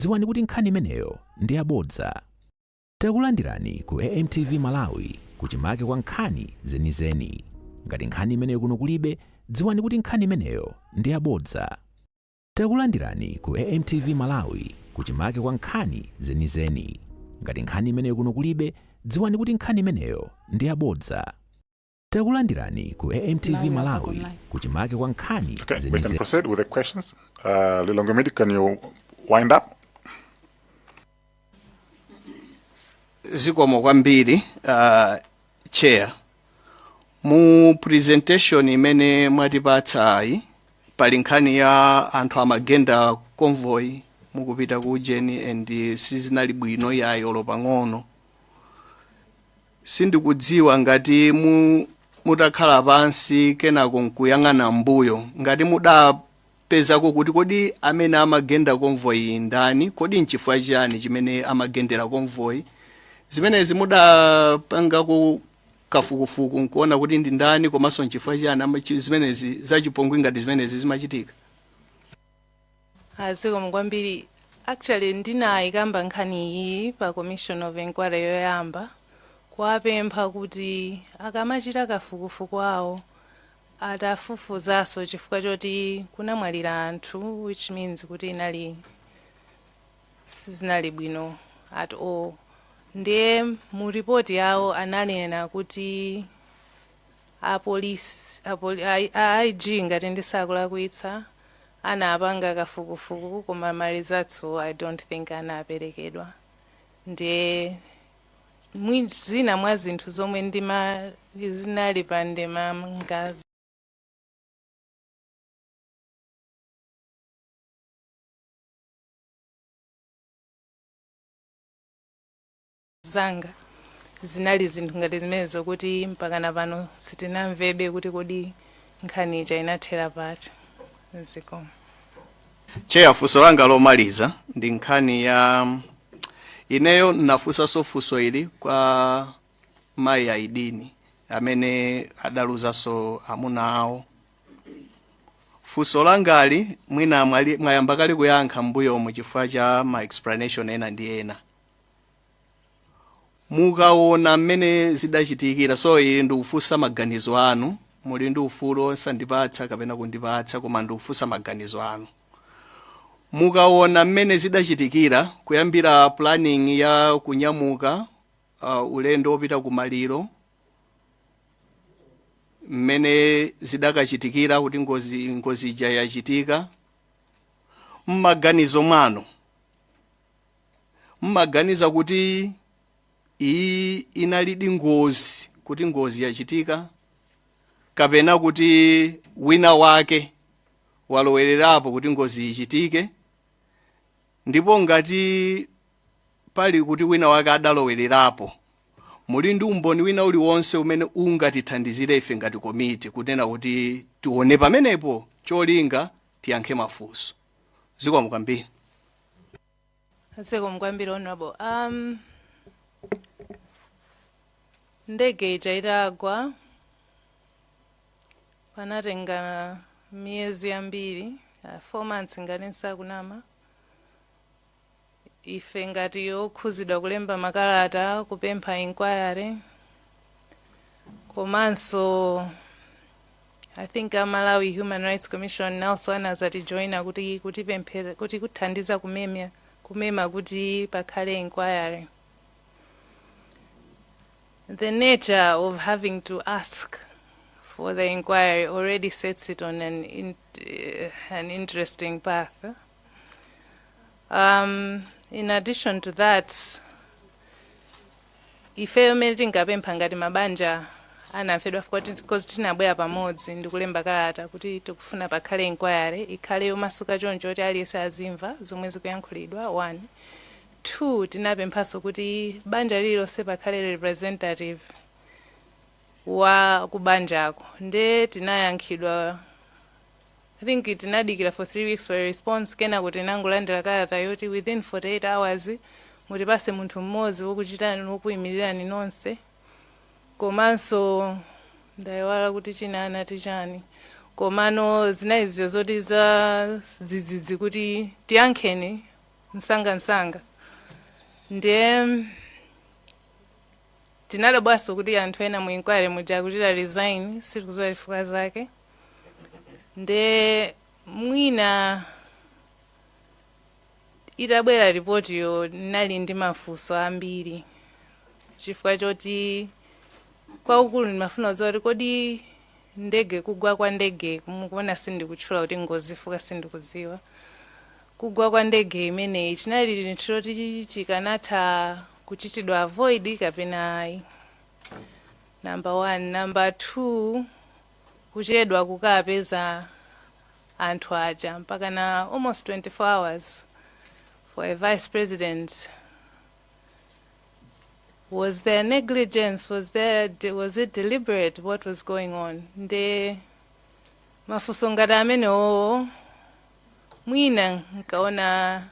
Dziwani kuti nkhani imeneyo ndi yabodza. Takulandirani ku AMTV Malawi kuchimake kwa nkhani zenizeni. Ngati nkhani imeneyo kuno kulibe, dziwani kuti nkhani imeneyo ndi yabodza. Takulandirani ku AMTV Malawi kuchimake kwa nkhani zenizeni. Ngati nkhani imeneyo kuno kulibe, dziwani kuti nkhani imeneyo ndi yabodza. Takulandirani ku AMTV Now we are back Malawi online. Kuchimake kwa nkhani Okay, we can zenizeni. Proceed with the questions. Lilongwe Midi, can you wind up? Zikomo kwambiri, Chair. Mu presentation imene mwatipatsayi pali nkhani ya anthu amagenda convoy mukupita ku ujeni and sizinali bwino yayi olo pang'ono. Sindikudziwa ngati mutakhala pansi kenako nkuyang'ana mbuyo, ngati mudapezako kuti kodi amene amagenda convoy ndani, kodi nchifukwa chiyani chimene amagendera convoy? Zimenezi mudapangako kafukufuku nkuona kuti ndi ndani komanso nchifukwa chiyani zimenezi zachipongwe ngati zimenezi zimachitika? Zikomo kwambiri. Actually, ndinayikamba nkhani iyi pa commission of inquiry yoyamba, kuwapempha kuti akamachita kafukufuku awo atafufuzanso chifukwa choti kunamwalira anthu, which means kuti inali sizinali bwino at all. Ndiye mu ripoti yawo ananena kuti apolisi a IG, ngati ndisakulakwitsa, anapanga kafukufuku, koma ma results I don't think anaperekedwa. Ndiye zina mwa zinthu zomwe ndima zinali pa ndemanga zanga zinali zinthu ngati zimenezo, kuti mpakana pano sitinamvebe kuti kodi nkhani ija inathera pati. Zikomo. Chair, funso langa lomaliza ndi nkhani ya ineyo nafunsanso funso ili kwa mayi Aidini amene adaluzanso amuna awo. Funso langali mwina mwayamba kale kuyankha m'mbuyomu chifukwa cha ma explanation ena ndi ena. Mukaona mmene zidachitikira, so ili ndikufunsa maganizo anu, muli ndi ufulu osandipatsa kapena kundipatsa, koma ndikufunsa maganizo anu. Mukaona mmene zidachitikira kuyambira planning ya kunyamuka ulendo wopita ku maliro, mmene zidakachitikira kuti ngozi ija yachitika, mmaganizo mwanu mmaganiza kuti iyi inalidi ngozi, kuti ngozi yachitika, kapena kuti wina wake walowererapo kuti ngozi ichitike? Ndipo ngati pali kuti wina wake adalowererapo, muli ndi umboni wina uliwonse umene ungatithandizire ife ngati komiti kunena kuti tione pamenepo, cholinga tiyankhe mafunso? Zikomo kwambiri. Zikomo kwambiri, Honorable. Ndege ija itagwa panatenga miyezi yambiri, 4 months ngati nsakunama, ife ngati okhuzidwa kulemba makalata kupempha inquiry. Komanso I think a Malawi Human Rights Commission nawonso anazatijoina kuti kutipemphera, kuti kuthandiza kumema kuti pakhale inquiry. The nature of having to ask for the inquiry already sets it on an interesting path. In addition to that, ifeyo mmene tinkapempha ngati mabanja anafedwa, because tinabwera pamodzi ndikulemba kalata kuti tikufuna pakhale inquiry, ikhale yomasuka choncho kuti aliyense azimva zomwe zikuyankhulidwa, one. Two, tinapemphanso kuti banja lililonse pakhale representative wa kubanjako. Nde tinayankhidwa, I think tinadikira for 3 weeks for a response. Kenako tinangolandira kalata yoti within 48 hours mutipase munthu mmodzi wokuchitani, wokuyimirirani nonse. Komanso ndayiwala kuti china anati chani, komano zinali zija zoti za zidzidzi kuti tiyankheni. Msangamsanga. Ndiye tinadabwanso kuti anthu ena mu inquiry muja kuchita resign, sitikudziwa chifukwa zake. Nde mwina itabwera ripotiyo, nali ndi mafunso ambiri, chifukwa choti kwaukulu ndimafuna kudziwa kuti kodi ndege, kugwa kwa ndege, mukuona sindikutchula kuti ngozi chifukwa sindikudziwa, kugwa kwa ndege imeneyi chinali chinthu choti chikanatha kuchitidwa avoid kapena ayi, number one. Number two, kuchedwa kukapeza anthu aja mpaka na almost 24 hours for a vice president, was there negligence? Was it deliberate? What was going on? Nde mafunso ngati amenewo mwina nkaona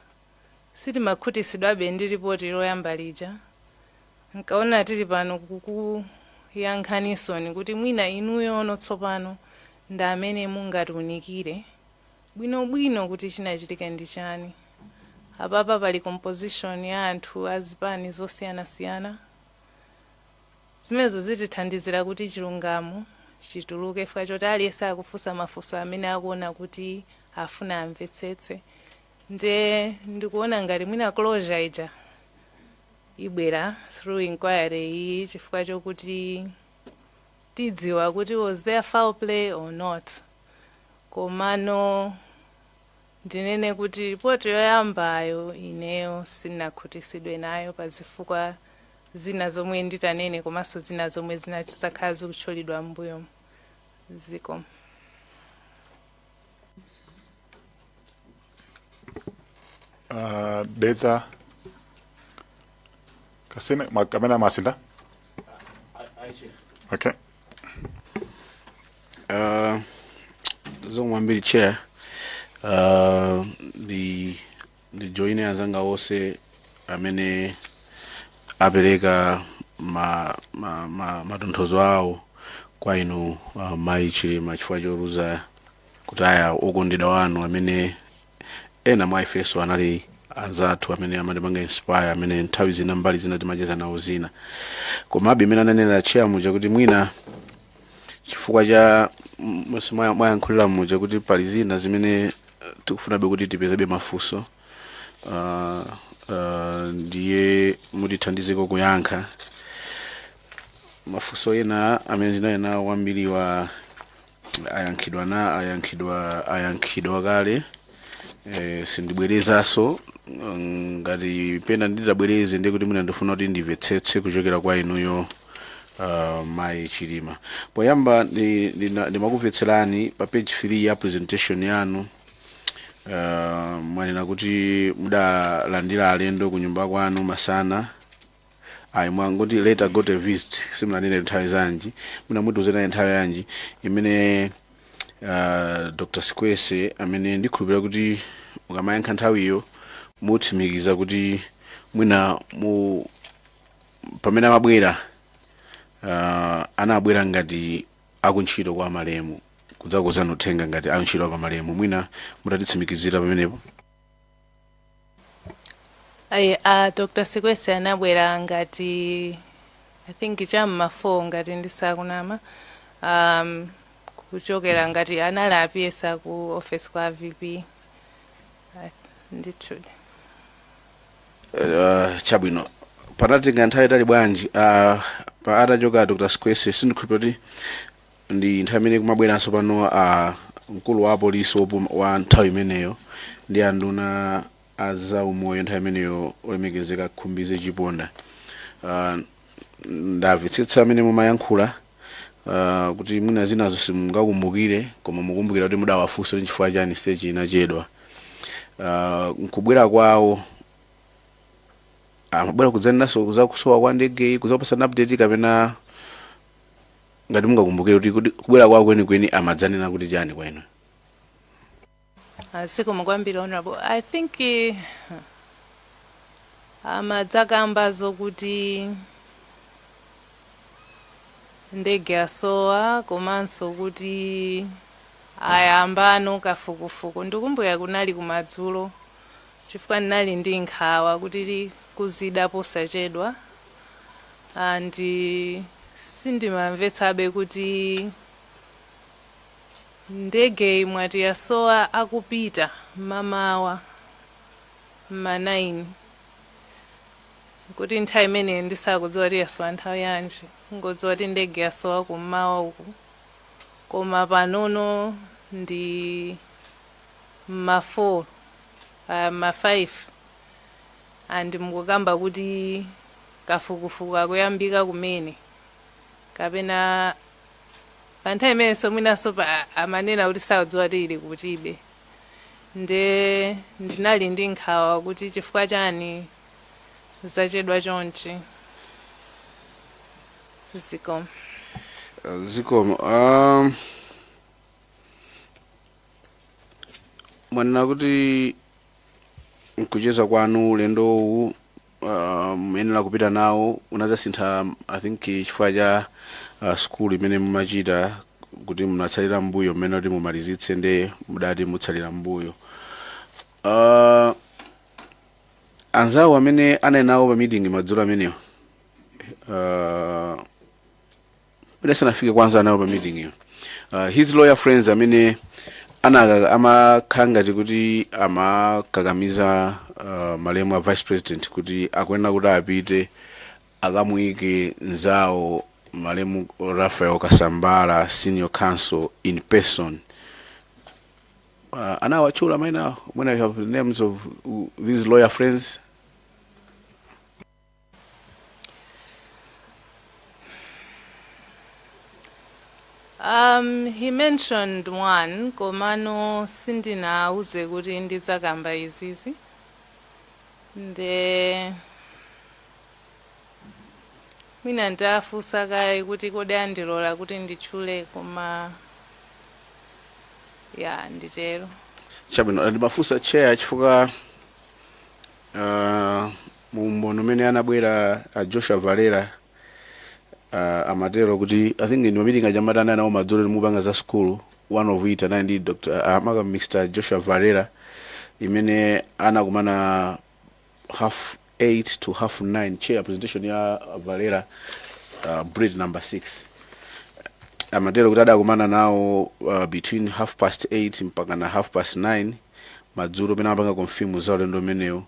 sitimakhutisidwabe ndi ripoti loyamba lija. Nkaona tili pano kukuyankhanisoni kuti mwina inuyo ono tsopano ndi amene mungatiunikire bwinobwino kuti chinachitika ndi chani. Apapa pali composition ya anthu azipani zosiyanasiyana, zimenezo zitithandizira kuti chilungamo chituluke, chifukwa choti aliyense akufunsa mafunso amene akuona kuti afuna amvetsetse. Nde ndikuona ngati mwina closure ija ibwera through inquiry iyi, chifukwa chokuti tidziwa kuti was there foul play or not. Komano ndinene kuti ripoti yoyambayo ineyo sinakhutisidwe nayo pa zifukwa zina zomwe nditanene, komanso zina zomwe zakhala zikutchulidwa m'mbuyo ziko. Dedza Kasina kamene amasinda. Okay. Zikomo kwambiri, Chair. Ndi joine anzanga onse amene apereka matonthozo awo kwa inu, Mayi Chilima, chifukwa choluza, kutaya okondedwa wanu amene ena mwa ifenso anali anzathu amene amatipanga inspire, amene nthawi zina, mbali zina, timacheza nawo zina. Komabe imene ananena Chair muja kuti mwina chifukwa cha mwayankhulira muja kuti pali zina zimene tikufunabe kuti tipezebe mafunso, ndiye mutithandizeko kuyankha mafunso ena amene ndinali nawo kwambiriwa. Ayankhidwa na ayankhidwa, ayankhidwa kale. Sindibwerezanso. Ngati pena nditabwereze, ndiye kuti mwina ndifuna kuti ndimvetsetse kuchokera kwa inuyo, Mayi Chilima. Poyamba ndimakumvetserani pa page 3 ya presentation yanu. Mwanena kuti mudalandira alendo ku nyumba kwanu masana. Ayi, mwangoti "later got a visit", simunanene nthawi zanji. Mwina mutiuzeni nthawi yanji imene Dr Sikwese, amene ndikhulupirira kuti mukamayankha nthawiyo mutsimikiza kuti mwina mu pamene amabwera, anabwera ngati akuntchito kwa malemu, kudzakuuzani uthenga ngati akuntchito kwa malemu. Mwina mutatitsimikizira pamenepo. Ayi, Dr Sikwese anabwera ngati, I think, cham'ma 4 ngati ndisakunama, kuchokera ngati anali a PS ku office kwa VP. Ndithu. Chabwino, panatenga nthawi itali bwanji pa atachoka Dr Sikwese? Sindikhulupirira kuti ndi nthawi imene kumabweranso pano mkulu wa apolisi wa nthawi imeneyo ndi anduna azaumoyo nthawi imeneyo, olemekezeka Khumbize Chiponda. Ndamvetsetsa amene mumayankhula kuti mwina zinazo simungakumbukire, koma mukumbukira kuti mudawafunsa kuti chifukwa chani search inachedwa. Nkubwera kwawo amabwera kudzanenanso za kusowa kwa ndegeyi, kudzapasana update, kapena ngati mungakumbukire kuti kubwera kwawo kwenikweni amadzanena kuti chani kwa inu? Zikomo kwambiri, Honorable. I think amadzakamba zokuti ndege yasowa, komanso kuti ayambano kafukufuku. Ndikumbukira kunali kumadzulo. Chifukwa ndinali ndi nkhawa kuti kuzida posachedwa and sindimamvetsabe kuti ndege imwati yasowa akupita mamawa ma 9, kuti nthawi imeneyo ndisakudziwa kuti yasowa nthawi yanji, singodziwa kuti ndege yasowa kummawa uku, koma panono ndi ma 4, ma 5, and mukukamba kuti kafukufuku akuyambika kumene, kapena pa nthawi imenenso mwinanso amanena kuti sakudziwa kuti ili kutibe. Nde ndinali ndi nkhawa kuti chifukwa chani zachedwa chonchi. Zikomo. Zikomo. Mwanena kuti nkucheza kwanu ulendo uwu muyenera kupita nawo unadzasintha, I think chifukwa cha school imene mumachita, kuti munatsalira mbuyo mmene kuti mumalizitse, nde mudati mutsalira mbuyo. Anzawo amene anali nawo pa meeting madzulo amenewo, mudasanafike kwanza nawo pa meeting iyo, his lawyer friends amene ana amakhala ngati kuti amakakamiza malemu a vice president kuti akuyenera kuti apite akamuyike nzawo malemu Raphael Kasambara senior counsel in person, anawatchula mayina awo? When I have the names of these lawyer friends. He mentioned one, komano sindinauze kuti ndidzakamba izizi. Nde mwina ndafunsa kaye kuti kodi andilola kuti nditchule, koma ya, nditero. Chabwino, ndimafunsa, Chair, chifukwa mumboni umene anabwera Joshua Valera amatero kuti, I think ndi meeting ajamati anali nawo madzulo mupanga za school, one of it anali ndi Dr. Maka Mr. Joshua Valera, imene anakumana half 8 to half 9, chair, presentation ya Valera, bullet number 6. Amatero kuti adakumana nawo between half past 8 mpaka na half past 9 madzulo, pene amapanga confirm za ulendo umenewo,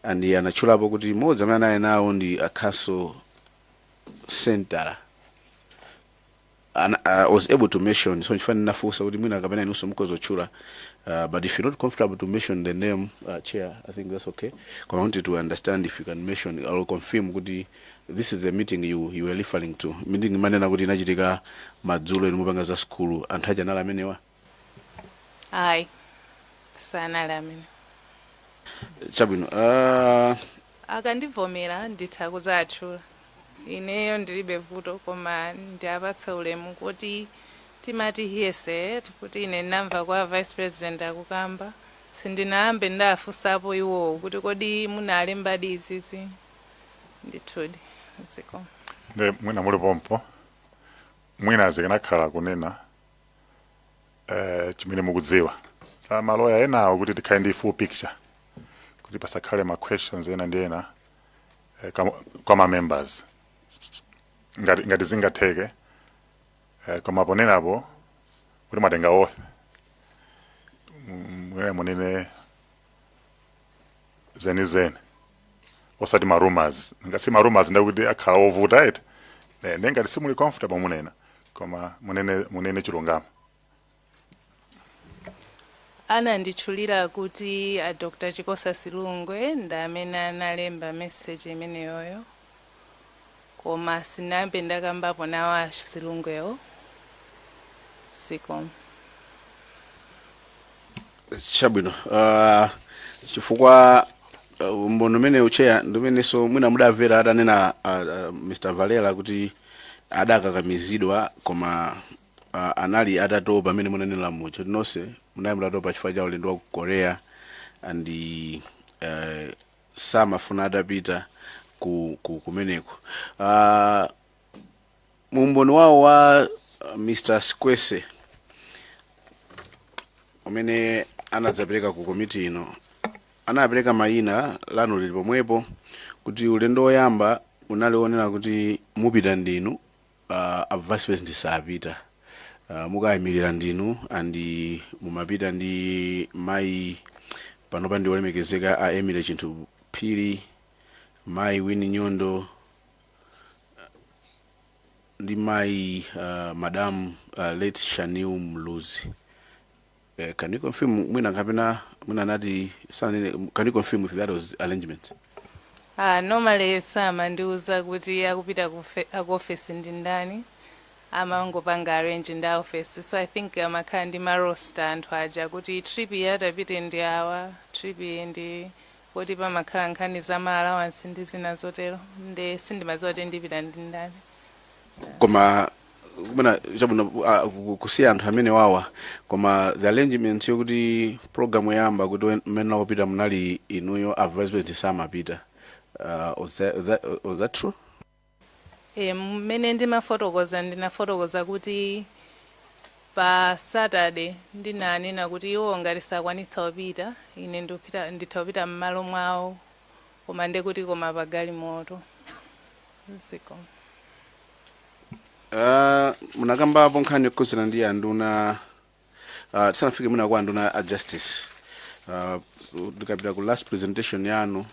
and anatchulapo kuti mmodzi amene anali nawo ndi a counsel Sentala. Was able to mention, so nchifukwa ndinafunsa kuti mwina kapena inunso mukhoza kutchula, but if you're not comfortable to mention the name, Chair, I think that's okay. I wanted to understand if you can mention or confirm kuti this is the meeting you were referring to, meeting imanena kuti inachitika madzulo inu mupanga za skulu, anthu aja anali amenewa? Ayi, sanali amene. Chabwino. Akandivomera nditha kudzatchula, ineyo ndilibe vuto, koma ndiapatsa ulemu kuti timati hearsay, kuti ine ndinamva kwa vice president akukamba, sindinayambe ndafunsapo iwowo kuti kodi munalembadi izizi. Ndithudi, zikomo. Nde mwina muli pompo, mwina zikanakhala kunena chimene mukudziwa za maloya enawo, kuti tikhale ndi full picture, kuti pasakhale ma questions ena ndi ena kwa ma members, ngati zingatheke, koma ponenapo kuti mwatenga oath, mwina munene zenizeni, osati ma rumors. Ngati ma rumors ndakuti akhala ovuta eti. Ne ngati simuli comfortable munena, koma munene chilungamo. Ananditchulira kuti a Dr. Chikosa Silungwe ndi amene analemba message imeneyoyo, koma sinayambe ndakambapo nawo a Silungwewo. Zikomo. Chabwino. Chifukwa umboni umene, Chair, ndimenenso mwina mudamvera adanena Mr. Valera kuti adakakamizidwa, koma anali atatopa, amene munanena mucho nonse munali mutatopa chifukwa cha ulendo wa ku Korea, and samafuna atapita kumeneko. Mumboni wawo wa Mr. Sikwese umene anadzapereka ku komiti ino. Anapereka mayina, lanu lili pomwepo, kuti ulendo woyamba unali wonena kuti mupita ndinu, a vice president sapita, mukayimirira ndinu, and mumapita ndi mayi panopa ndi olemekezeka a Emily Chinthu Phiri, mayi Winnie Nyondo ndi mayi madam late Shanil Muluzi. Can you confirm mwina, kapena mwina anati sanene, can you confirm if that was arrangement? Ah, normally samandiuza kuti akupita ku office ndi ndani, amangopanga arrange ndi a office. So I think amakhala ndi ma roster anthu aja kuti trip iyi atapite ndi awa, trip iyi ndi kuti pamakhala nkhani za ma allowance ndi zina zotero, nde sindimadziwa kuti ndipita ndi ndani. Koma kumena chabwino, kusiya anthu amene wawa, koma the arrangement yokuti program yoyamba kuti mmene nakupita munali inuyo, a vice president samapita, was that true? E, mmene ndimafotokoza, ndinafotokoza kuti pa Saturday ndinanena kuti iwo ngati sakwanitsa kupita, ine ndipita, nditha kupita m'malo mwawo, koma ndekuti koma pa galimoto ziko. Munakambapo nkhani yokhuzana ndi anduna, tisanafike mwina kwa anduna a justice, ndikapita ku last presentation yanu,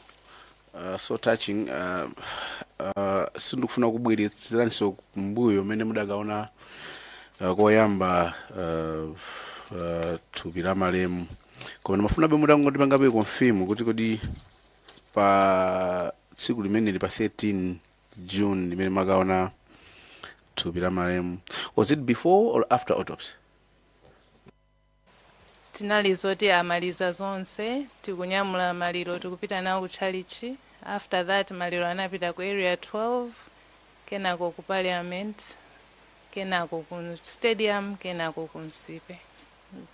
so touching, sindikufuna kubweretseranso kumbuyo mmene mudakaona koyamba thupi la malemu, koma ndimafunabe mutangoti pangabe confirm kuti kodi pa tsiku limeneli, pa 13 June limene makaona thupi la malemu, was it before or after autopsy? Tinali zoti amaliza zonse, tikunyamula maliro, tikupita nawo ku chalichi. After that maliro anapita ku Area 12, kenako ku Parliament, kenako ku stadium, kenako ku Nsipe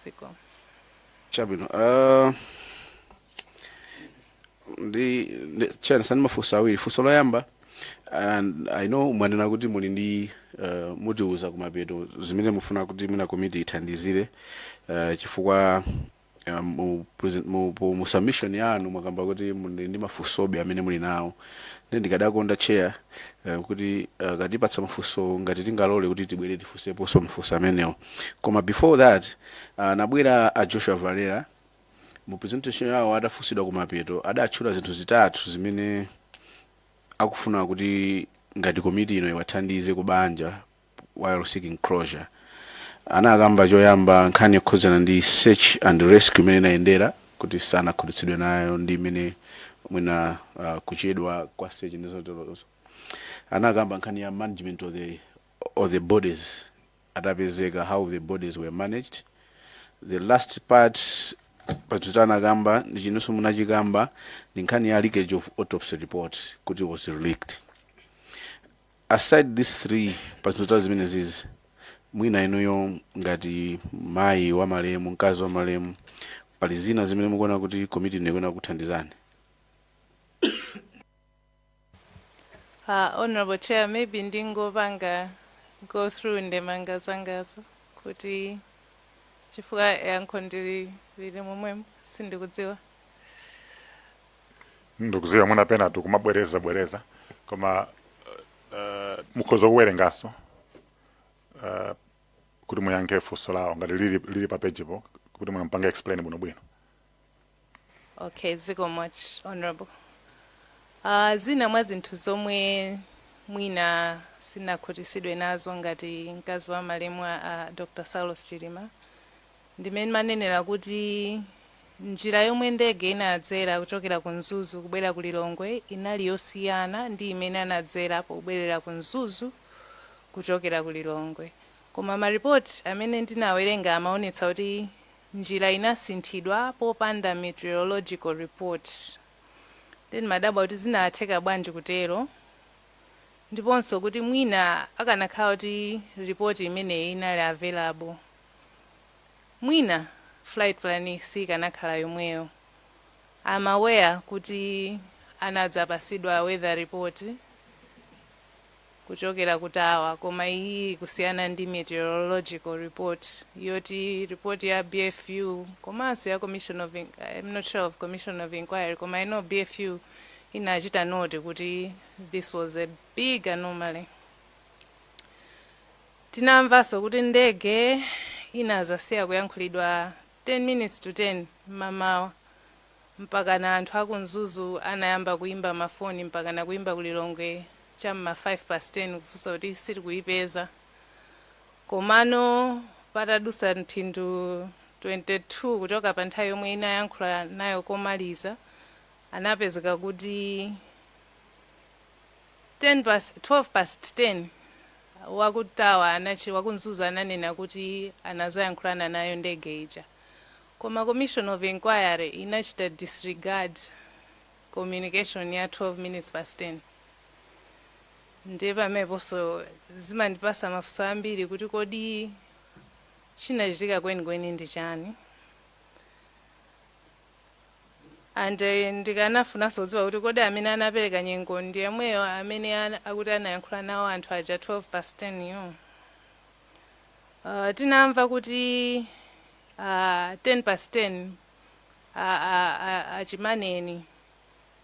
ziko. Chabwino. Ndi chani sani, mafunso awiri. Funso loyamba, and I know mwanena kuti muli ndi mutiuza kumapeto zimene mufuna kuti mwina komiti ithandizire, chifukwa mu submission yanu mwakamba kuti muli ndi mafunsobe amene muli nawo. Ndi ndikadakonda, chair, kuti katipatsa mafunso ngati tingalole kuti tibwere tifunseponso mafunso amenewo. Koma before that, nabwera a Joshua Valera mu presentation yawo, adafunsidwa kumapeto, adatchula zinthu zitatu zimene akufuna kuti ngati komiti ino iwathandize kubanja while seeking closure. Anakamba choyamba nkhani yokhudzana ndi search and rescue imene inayendera, kuti sanakhutitsidwe nayo ndi imene mwina kuchedwa kwa search ndi zoterozo. Anakamba nkhani ya management of the bodies atapezeka, how the bodies were managed. The last part pazitatu anakamba ndi chinonso munachikamba, ndi nkhani ya leakage of autopsy report, kuti was leaked. Aside these three, pa zinthu zitatu zimene zizi, mwina inuyo ngati mayi wa malemu, mkazi wa malemu, pali zina zimene mukuona kuti komiti ino ikuona kuthandizani? Honorable Chair, maybe ndingopanga go through ndemanga zangazo kuti chifukwa yankho ndili lili momwemo, sindikudziwa. Ndikudziwa mwina pena tikumabwereza bwereza, koma mukhoza kuwerenganso kuti muyankhe funso lawo ngati lili pa pejipo, kuti mukampange explain bwinobwino. Okay, zikomo, honorable. Zina mwa zinthu zomwe mwina sinakhutisidwe nazo ngati mkazi wa malemu a Dr. Saulos Chilima, ndimene manenera kuti njira yomwe ndege inadzera kuchokera ku Mzuzu kubwera ku Lilongwe inali yosiyana ndi imene anadzera pobwerera ku Mzuzu kuchokera ku Lilongwe. Koma maripoti amene ndinawerenga amaonetsa kuti njira inasinthidwa popanda meteorological report. Then madabwa kuti zinatheka bwanji kutero, ndiponso kuti mwina akanakhala kuti report imeneyi inali available, mwina flight plan sikanakhala yomweyo. I'm aware kuti anadzapasidwa weather report. Kuchokera ku tower, koma iyi kusiyana ndi meteorological report yoti report ya BFU komanso ya commission of I'm not sure of commission of inquiry, koma I know BFU inachita note kuti this was a big anomaly. Tinamvanso kuti ndege inazasiya kuyankhulidwa 10 minutes to 10 mmamawa, mpaka na anthu aku Mzuzu anayamba kuimba mafoni, mpaka na kuimba kulilongwe cham'ma 5 past 10 kufunsa kuti sitikuyipeza. Komano patadusa mphindi 22 kuchoka pa nthawi yomwe inayankhula nayo komaliza, anapezeka kuti 10 past, 12 past 10 waku tower anachi waku Mzuzu ananena kuti anazayankhulana nayo ndege ija. Koma commission of inquiry inachita disregard communication ya 12 minutes past 10. Ndiye pameneponso zimandipasa mafunso ambiri kuti kodi chinachitika kwenikweni ndi chani? And ndikanafunanso kudziwa kuti kodi amene anapereka nyengo ndi yemweyo amene akuti anayankhula nawo anthu aja 12 past 10 yo? Tinamva kuti 10 past 10 achimaneni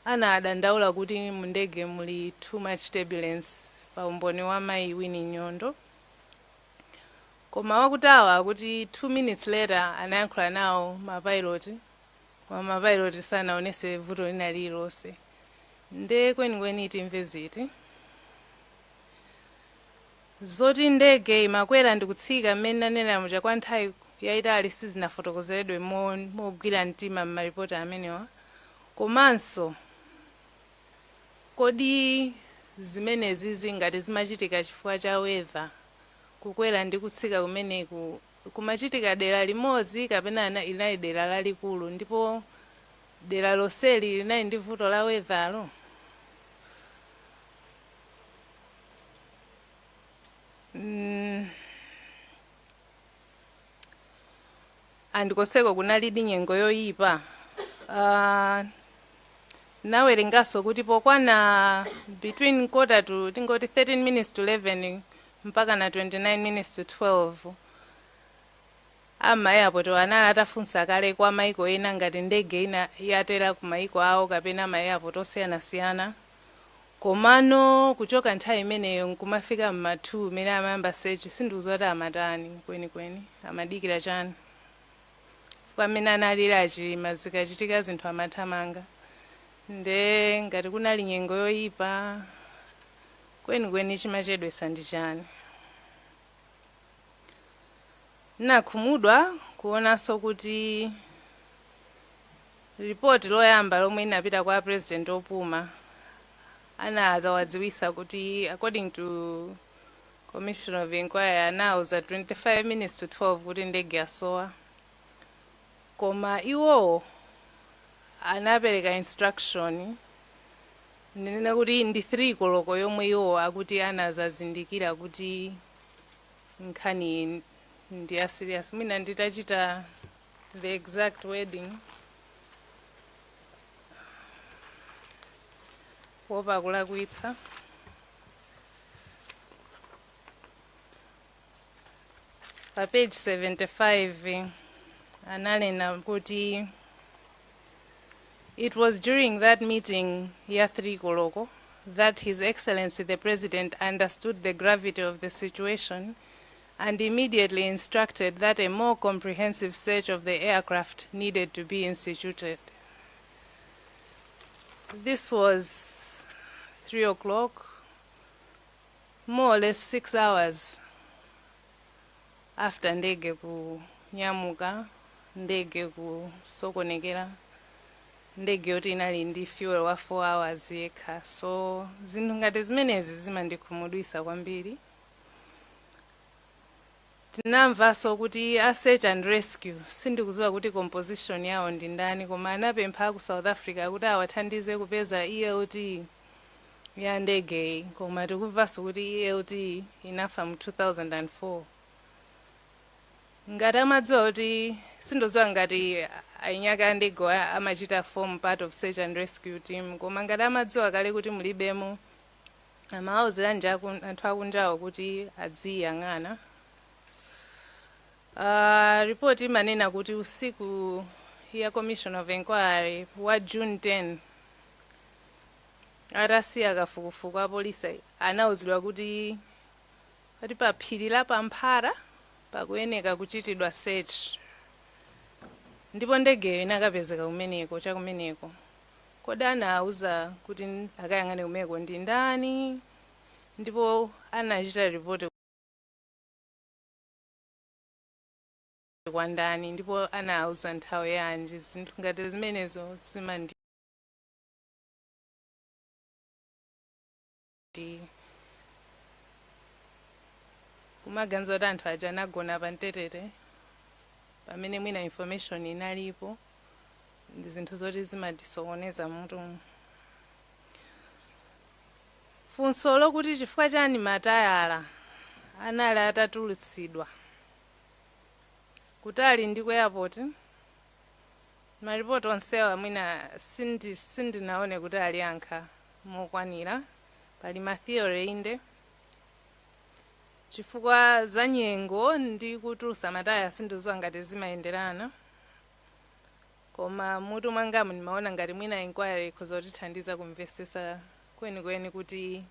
anadandaula kuti mundege muli too much turbulence, pa umboni wa mayi Winnie Nyondo. Koma waku tower kuti 2 minutes later anayankhula nawo mapilot, koma mapilot sanaonese vuto lina lililonse. Nde kwenikweni timve ziti? Zoti ndege imakwera ndi kutsika mmene nanena muja kwa nthawi yayitali sizinafotokozeredwe mogwira mtima m'maripoti amenewa. Komanso kodi zimenezi zingati zimachitika chifukwa cha weather, kukwera ndi kutsika kumeneku kumachitika dera limodzi kapena inali dera lalikulu, ndipo dera lonseli linali ndi vuto la weatherlo? Andikoseko kunalidi nyengo yoyipa. Nawerenganso kuti pokwana between quarter to, tingoti 13 minutes to 11 mpaka na 29 minutes to 12, ama airport anali atafunsa kale kwa maiko ena ngati ndege ina yatera ku maiko awo kapena ma airport osiyanasiyana. Komano kuchoka nthawi imeneyo nkumafika mma 2 imene amayamba search, sindikudziwa kuti amatani kwenikweni, amadikira chani. Pamene analira achilima, zikachitika zinthu amathamanga. Nde ngati kunali nyengo yoyipa, kwenikweni chimachedwesa ndi chani? Nakhumudwa kuonanso kuti ripoti loyamba lomwe inapita kwa president opuma anawadziwisa kuti, according to commission of inquiry, anauza 25 minutes to 12 kuti ndege yasowa, koma iwowo anapereka instruction, ndinena kuti ndi 3 koloko yomwe iwowo akuti anazazindikira kuti nkhani ndi ya serious. Mwina nditachita the exact wording kuopa kulakwitsa. Pa page 75 analena kuti it was during that meeting ya 3 koloko that His Excellency the President understood the gravity of the situation and immediately instructed that a more comprehensive search of the aircraft needed to be instituted. This was 3 o'clock, more or less 6 hours after ndege kunyamuka, ndege kusokonekera, ndege yoti inali ndi fuel wa 4 hours yekha. So zinthu ngati zimenezi zimandikhumudwisa kwambiri. Tinamvanso kuti a search and rescue, sindikudziwa kuti composition yawo ndi ndani, koma anapempha ku South Africa kuti awathandize kupeza ELT ya ndegeyi, koma tikumvanso kuti ELT inafa mu 2004. Ngati amadziwa kuti, sindidziwa ngati ainyaka a ndege amachita form part of search and rescue team, koma ngati amadziwa kale kuti mulibemo. Amawauziranji anthu akunjawo kuti adziyang'ana? Report imanena kuti usiku ya Commission of Inquiry wa June 10, atasiya kafukufuku, apolisi anawuzidwa kuti pati pa phiri la Pamphara pakuyeneka kuchitidwa search, ndipo ndegeyo inakapezeka kumeneko, chakumeneko. Kodi anawuza kuti akayang'ane kumeneko ndi ndani, ndipo anachita ripoti kwa ndani, ndipo anawuza nthawi yanji? Zinthu ngati zimenezo zimandi kumaganiza kuti anthu aja anagona pa mtetete pamene mwina information inalipo. Ndi zinthu zoti zimatisokoneza mutu. Funso lokuti chifukwa chani matayala anali atatulutsidwa kutali ndi ku airport, maripoti onsewa mwina sindinaone kuti aliyankha mokwanira. Pali ma theory inde, chifukwa za nyengo ndi kutulutsa mataya sindidziwa ngati zimayenderana, koma mutu mwangamu ndimaona ngati mwina inquiry ikhoza kutithandiza kumvesesa kwenikweni kuti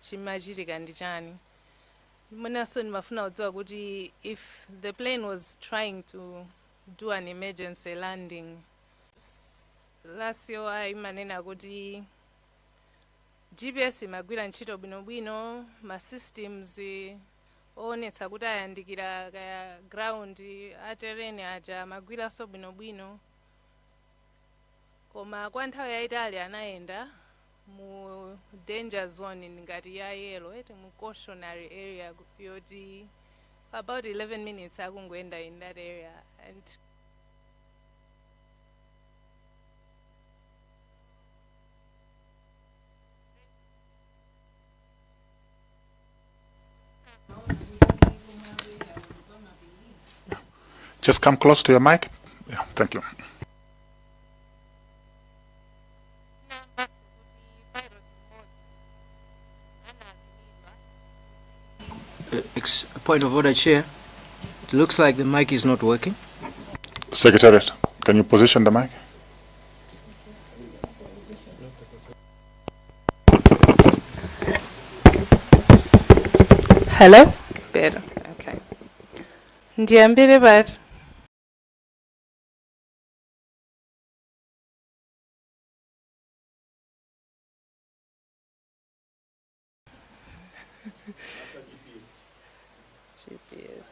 chimachitika ndi chani. Mwinanso ndimafuna kudziwa kuti if the plane was trying to do an emergency landing, la COI imanena kuti GPS imagwira ntchito bwinobwino, ma systems oonetsa kuti ayandikira kaya ground a terrain aja amagwiranso bwinobwino, koma kwa nthawi yayitali anayenda mu danger zone ngati ya yellow eti, mu cautionary area yoti about 11 minutes akungoyenda in that area and Just come close to your mic. Yeah, thank you. Point of order, Chair. It looks like the mic is not working. Secretariat, can you position the mic? Hello? Better. Okay. Ndiyambire pati? GPS.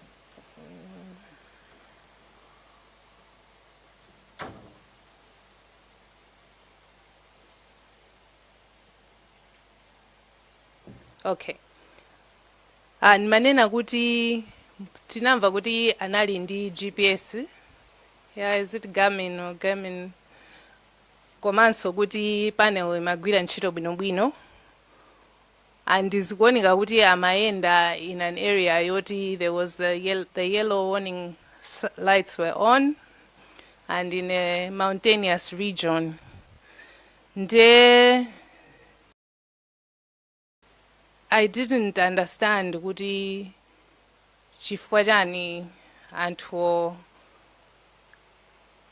Okay. Ah, ndimanena kuti tinamva kuti anali ndi GPS ya, is it Garmin or Garmin, komanso kuti panel imagwira ntchito bwinobwino, and zikuoneka kuti amayenda in an area yoti there was the yellow warning lights were on and in a mountainous region. Nde I didn't understand kuti chifukwa chani anthu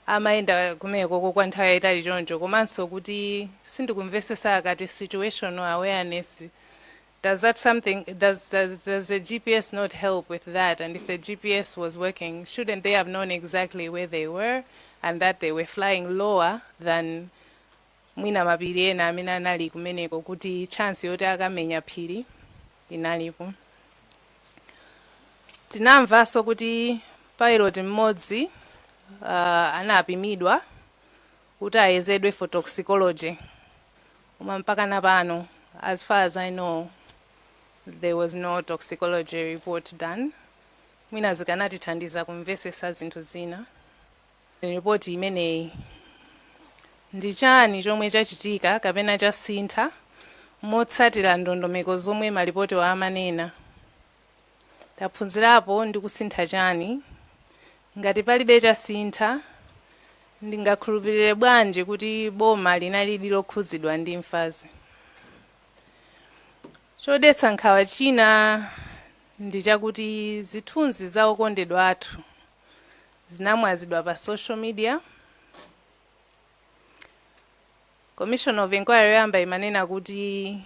amayenda kumeneko kwa nthawi yayitali choncho, komanso kuti sindikumvesesa akati situational awareness. Does that something does the GPS not help with that? And if the GPS was working, shouldn't they have known exactly where they were and that they were flying lower than mwina mapiri ena amene anali kumeneko, kuti chance yoti akamenya phiri inalipo? Tinamvanso kuti pilot mmodzi anapimidwa kuti ayezedwe for toxicology, koma mpaka napano, as far as I know, there was no toxicology report done. Mwina zikanatithandiza kumvesesa zinthu zina. Ripoti imeneyi, ndi chani chomwe chachitika kapena chasintha motsatira ndondomeko zomwe malipoti amanena? Taphunzirapo ndi kusintha chani? Ngati palibe chasintha, ndingakhulupirire bwanji kuti boma linalidi lokhuzidwa ndi imfazi? Chodetsa nkhawa china ndi chakuti zithunzi za okondedwa athu zinamwazidwa pa social media. Commission of Inquiry yoyamba imanena kuti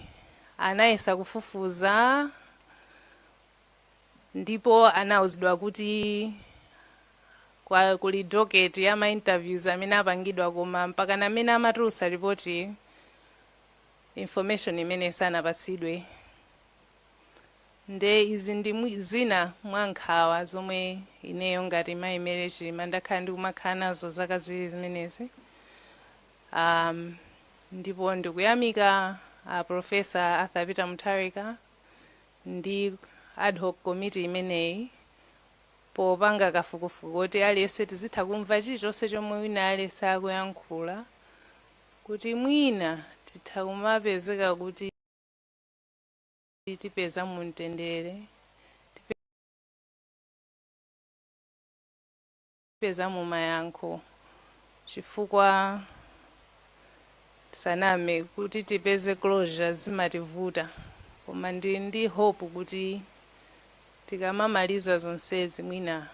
anayesa kufufuza ndipo anauzidwa kuti kuli docket ya ma interviews amene apangidwa, koma mpaka namene amatulutsa ripoti, information imene sanapatsidwe. Nde izi ndi zina mwa nkhawa zomwe ineyo ngati Mayi Mary Chilima ndakhala ndikumakhala nazo zaka 2 zimenezi. Ndipo ndikuyamika a Professor Arthur Peter Mutharika ndi ad hoc committee imeneyi popanga kafukufuku kuti aliyense tizitha kumva chilichonse chomwe wina aliyense akuyankhula, kuti mwina titha kumapezeka kuti tipeza mumtendere, tipeza mu mayankho, chifukwa saname kuti tipeze closure zimativuta. Koma ndili ndi hope kuti tikamamaliza zonsezi, mwina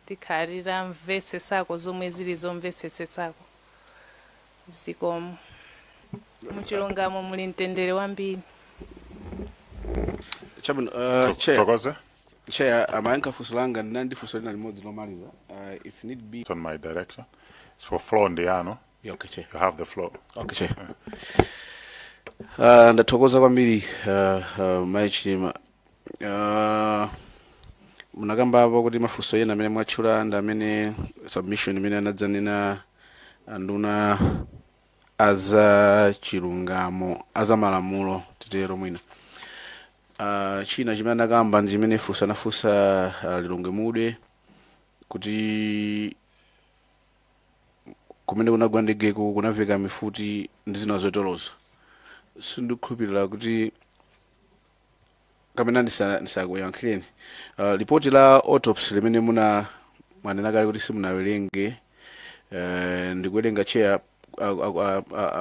tikhala titamvetsesako zomwe zili zomvetsesetsako. Zikomo. Muchilungamo muli mtendere wambiri. Chabwino, Chair. Thokoze. Chair, amayankha funso langa. Ndinali ndi funso lina limodzi lomaliza, if need be. On my direction, it's for floor ndi yanu. Yeah, okay, Chair. You have the floor. Okay, Chair. Ndathokoza kwambiri, Mayi Chilima. Munakambapo kuti mafunso ena amene mwatchula ndi amene submission imene anadzanena anduna aza chilungamo, aza malamulo, titero mwina. China chimene anakamba ndi chimene funso anafunsa Lilongwe Mude kuti kumene kunagwa ndegeko kunamveka mifuti ndi zina zoterozo. Sindikukhulupirira kuti kapena ndisakuyankhireni. Ripoti la autopsy limene muna mwanena kale kuti simunawerenge, ndikuwerenga, Chair,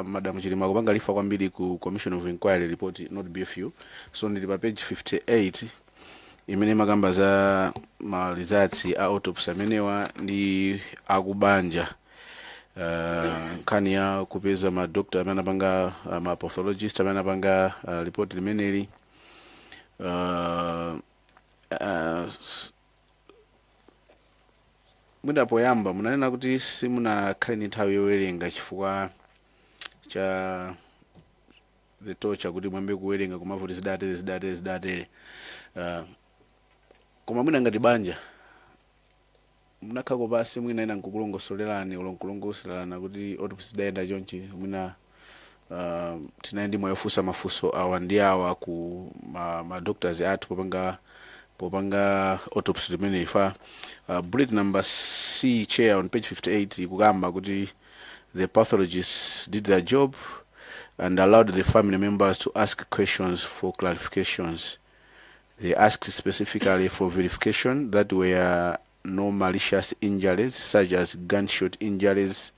Madam Chilima akupanga refer kwambiri ku commission of inquiry report, not BFU. So ndili pa page 58 imene makamba za ma results a autopsy amenewa ndi akubanja, nkhani ya kupeza ma doctor amene anapanga, ma pathologist amene anapanga report limeneli. Mwina poyamba munanena kuti simunakhale ndi nthawi yowerenga chifukwa cha the torture, kuti mwambe kuwerenga kumavuti zidatere, zidatere, zidatere. Koma mwina ngati banja munakhako pasi, mwina ina nkukulongosolerani ulo nkulongosolerana kuti autopsy zidayenda chonchi, mwina tinali ndi mwayi ofunsa mafunso awa ndi awa ku ma doctors athu popanga autopsy limene ifa. Bullet number C, Chair, on page 58 ikukamba kuti the pathologists did their job and allowed the family members to ask questions for clarifications. They asked specifically for verification that were no malicious injuries such as gunshot injuries,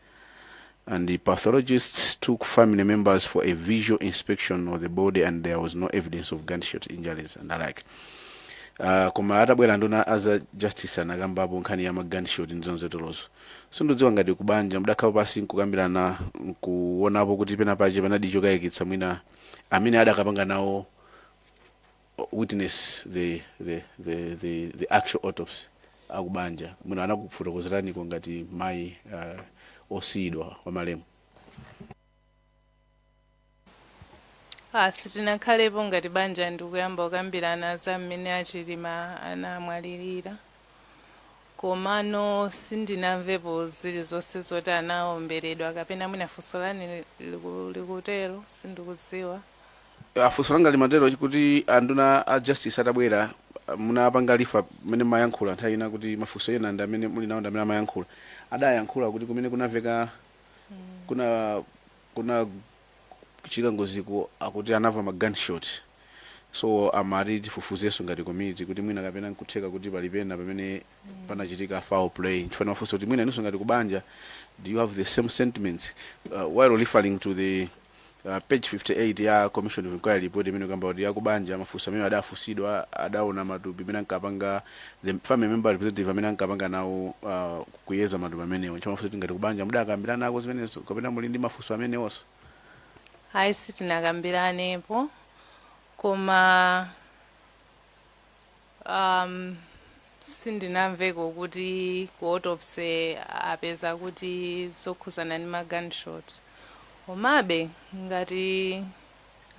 and the pathologists took family members for a visual inspection of the body and there was no evidence of gunshot injuries and the like. Koma atabwera nduna aza justice anakambapo nkhani ya ma gunshot ndi zonse. Sindidziwa ngati kubanja mudakhala pasi nkukambirana, nkuonapo kuti pena pache panadi chokayikitsa, mwina amene adakapanga nawo witness the actual autopsy akubanja, mwina anakufotokozeraniko ngati mayi osiyidwa wa malemu. Ah, sitinakhalepo ngati banja ndikuyamba kukambirana za mmene aChilima anamwalirira, komano sindinamvepo zilizonse zoti anaomberedwa, kapena mwina funso lani likutero, sindikudziwa. Funso langa limatero kuti anduna a justice atabwera, munapanga refer mmene mayankhula nthawi ina kuti mafunso ena ndi amene muli nawo ndi amene amayankhula, adayankhula kuti kumene kunamveka kuna kuchitika ngoziko akuti anamva ma gunshot. So amati tifufuzenso ngati community kuti mwina kapena nkutheka kuti pali pena pamene panachitika foul play. Nchifukwa mafunso kuti mwina inunso ngati kubanja, do you have the same sentiments, while referring to the Page 58 ya Commission of Inquiry report imene kamba kuti yakubanja, mafunso amene adafunsidwa, adaona matupi amene ankapanga the family member representative amene ankapanga nawo kuyeza matupi amenewo. Chimafunso kuti ngati kubanja mudakambirana nako zimenezo kapena muli ndi mafunso amenewonso? Ayi, sitinakambiranepo, koma sindinamveko kuti ku autopsy apeza kuti zokhuzana ndi ma gunshots. Komabe ngati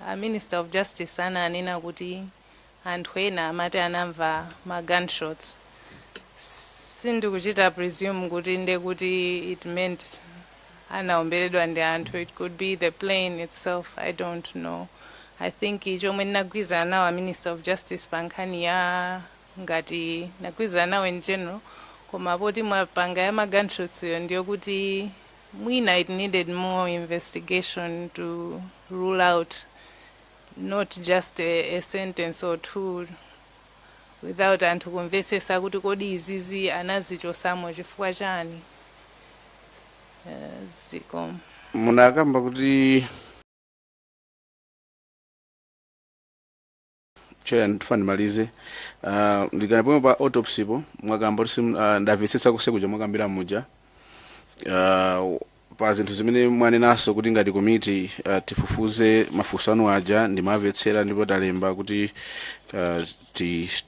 a Minister of Justice ananena kuti anthu ena amati anamva ma gunshots, sindikuchita presume kuti nde kuti it meant anaomberedwa ndi anthu. It could be the plane itself, I don't know. I think chomwe ndinagwirizana nawo a Minister of Justice pa nkhani ya, ngati nagwirizana nawo in general, koma poti mwapanga ya ma gunshots iyo, ndiyo kuti mwina it needed more investigation to rule out, not just a sentence or two without anthu kumvesesa kuti kodi izizi anazichosamo chifukwa chani. Zikomo. Munakamba kuti, Chair, ndifuna ndimalize ndikana pomwe pa autopsy po mwakamba kuti ndamvetsetsa kusekuja mwakambira muja pa zinthu zimene mwanenanso kuti ngati komiti tifufuze mafunso anu aja, ndimamvetsera ndipo talemba kuti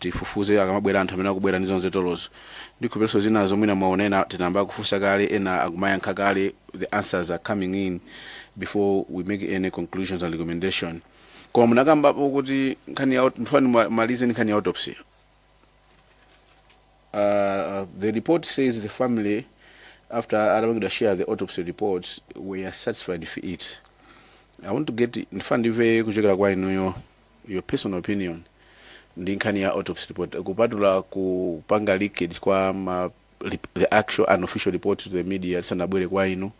tifufuze akamabwera anthu amene akubwera ndi zonse tolozo. Ndikhulupirira zinazo mwina mwaonena tinamba kufunsa kale, ena akumayankha kale, the answers are coming in before we make any conclusions and recommendation. Koma munakambapo kuti nkhani ya, ndifuna malize nkhani ya autopsy. The report says the family, after atapangidwa share the autopsy report, were satisfied with it. I want to get, ndifuna ndimve kuchokera kwa inuyo, your personal opinion ndi nkhani ya autopsy report, kupatula kupanga leakage kwa the actual unofficial report to the media tisanabwere kwa inu,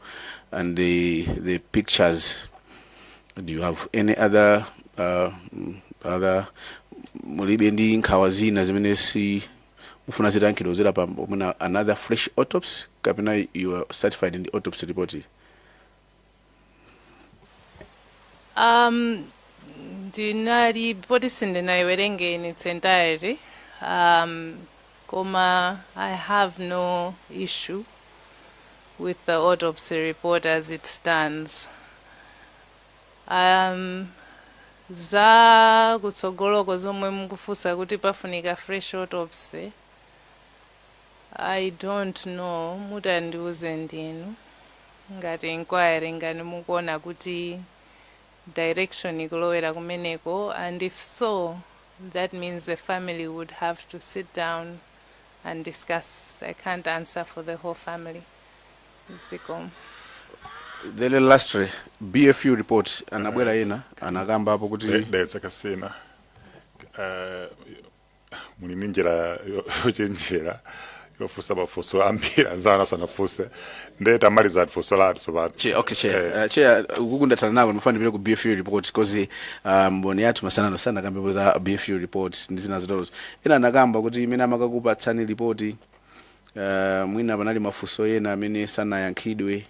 and the pictures. Do you have any other, mulibe ndi nkhawa zina zimene si mufuna zitayankhidwa zera pa mwina another fresh autopsy, kapena you are satisfied in the autopsy report? Ndinali poti sindinayiwerenge in its entirety, koma I have no issue with the autopsy report as it stands. Za kutsogoloko zomwe mukufunsa kuti pafunika fresh autopsy, I don't know, mutandiuze ndinu ngati inquiry, ngati mukuona kuti direction ikulowera kumeneko, and if so, that means the family would have to sit down and discuss. I can't answer for the whole family. Zikomo. Then lastly, BFU report, anabwera ena anakambapo kuti Dedza Kasina, muli ndi njira yochenjera yofunsa mafunso ambiri anzanu asanafunse, ndiye tamaliza funso lathu tsopano. Chair, okay, Chair. Chair, ukuku ndathana nawo, ndifuna ndipite ku BFU report because mboni yathu masanano sanakambepo za BFU report ndi zina zotero. Ena anakamba kuti imene amakakupatsani report, mwina panali mafunso ena amene sanayankhidwe.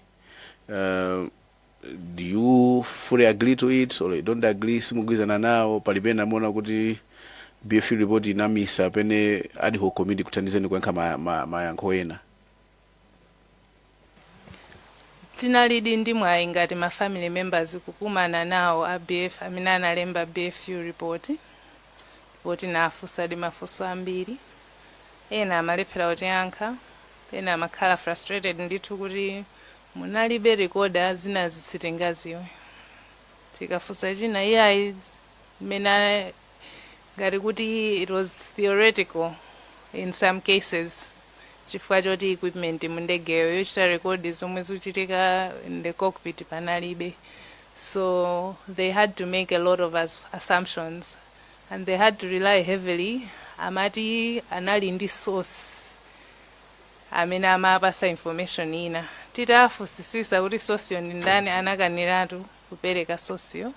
Do you fully agree to it or you don't agree, simugwirizana nawo? Palipena muona kuti BFU report inamisa pene ad hoc committee kuthandizeni kuyankha mayankho ena? Tinalidi ndi mwayi ngati ma family members kukumana nawo a BF amene analemba BFU report, ndipo tinafunsadi mafunso ambiri. Ena amalephera kutiyankha, ena amakhala frustrated ndithu kuti munalibe recorder, zina sitingaziwe. Tikafunsa china, iyayi, mene ngati kuti it was theoretical in some cases, chifukwa choti equipment mundegeyo yochita record zomwe zikuchitika in the cockpit panalibe. So they had to make a lot of assumptions and they had to rely heavily, amati anali ndi source amene amapasa information ina. Titafunsisisa kuti source yo ndi ndani, anakaniratu kupereka source yo.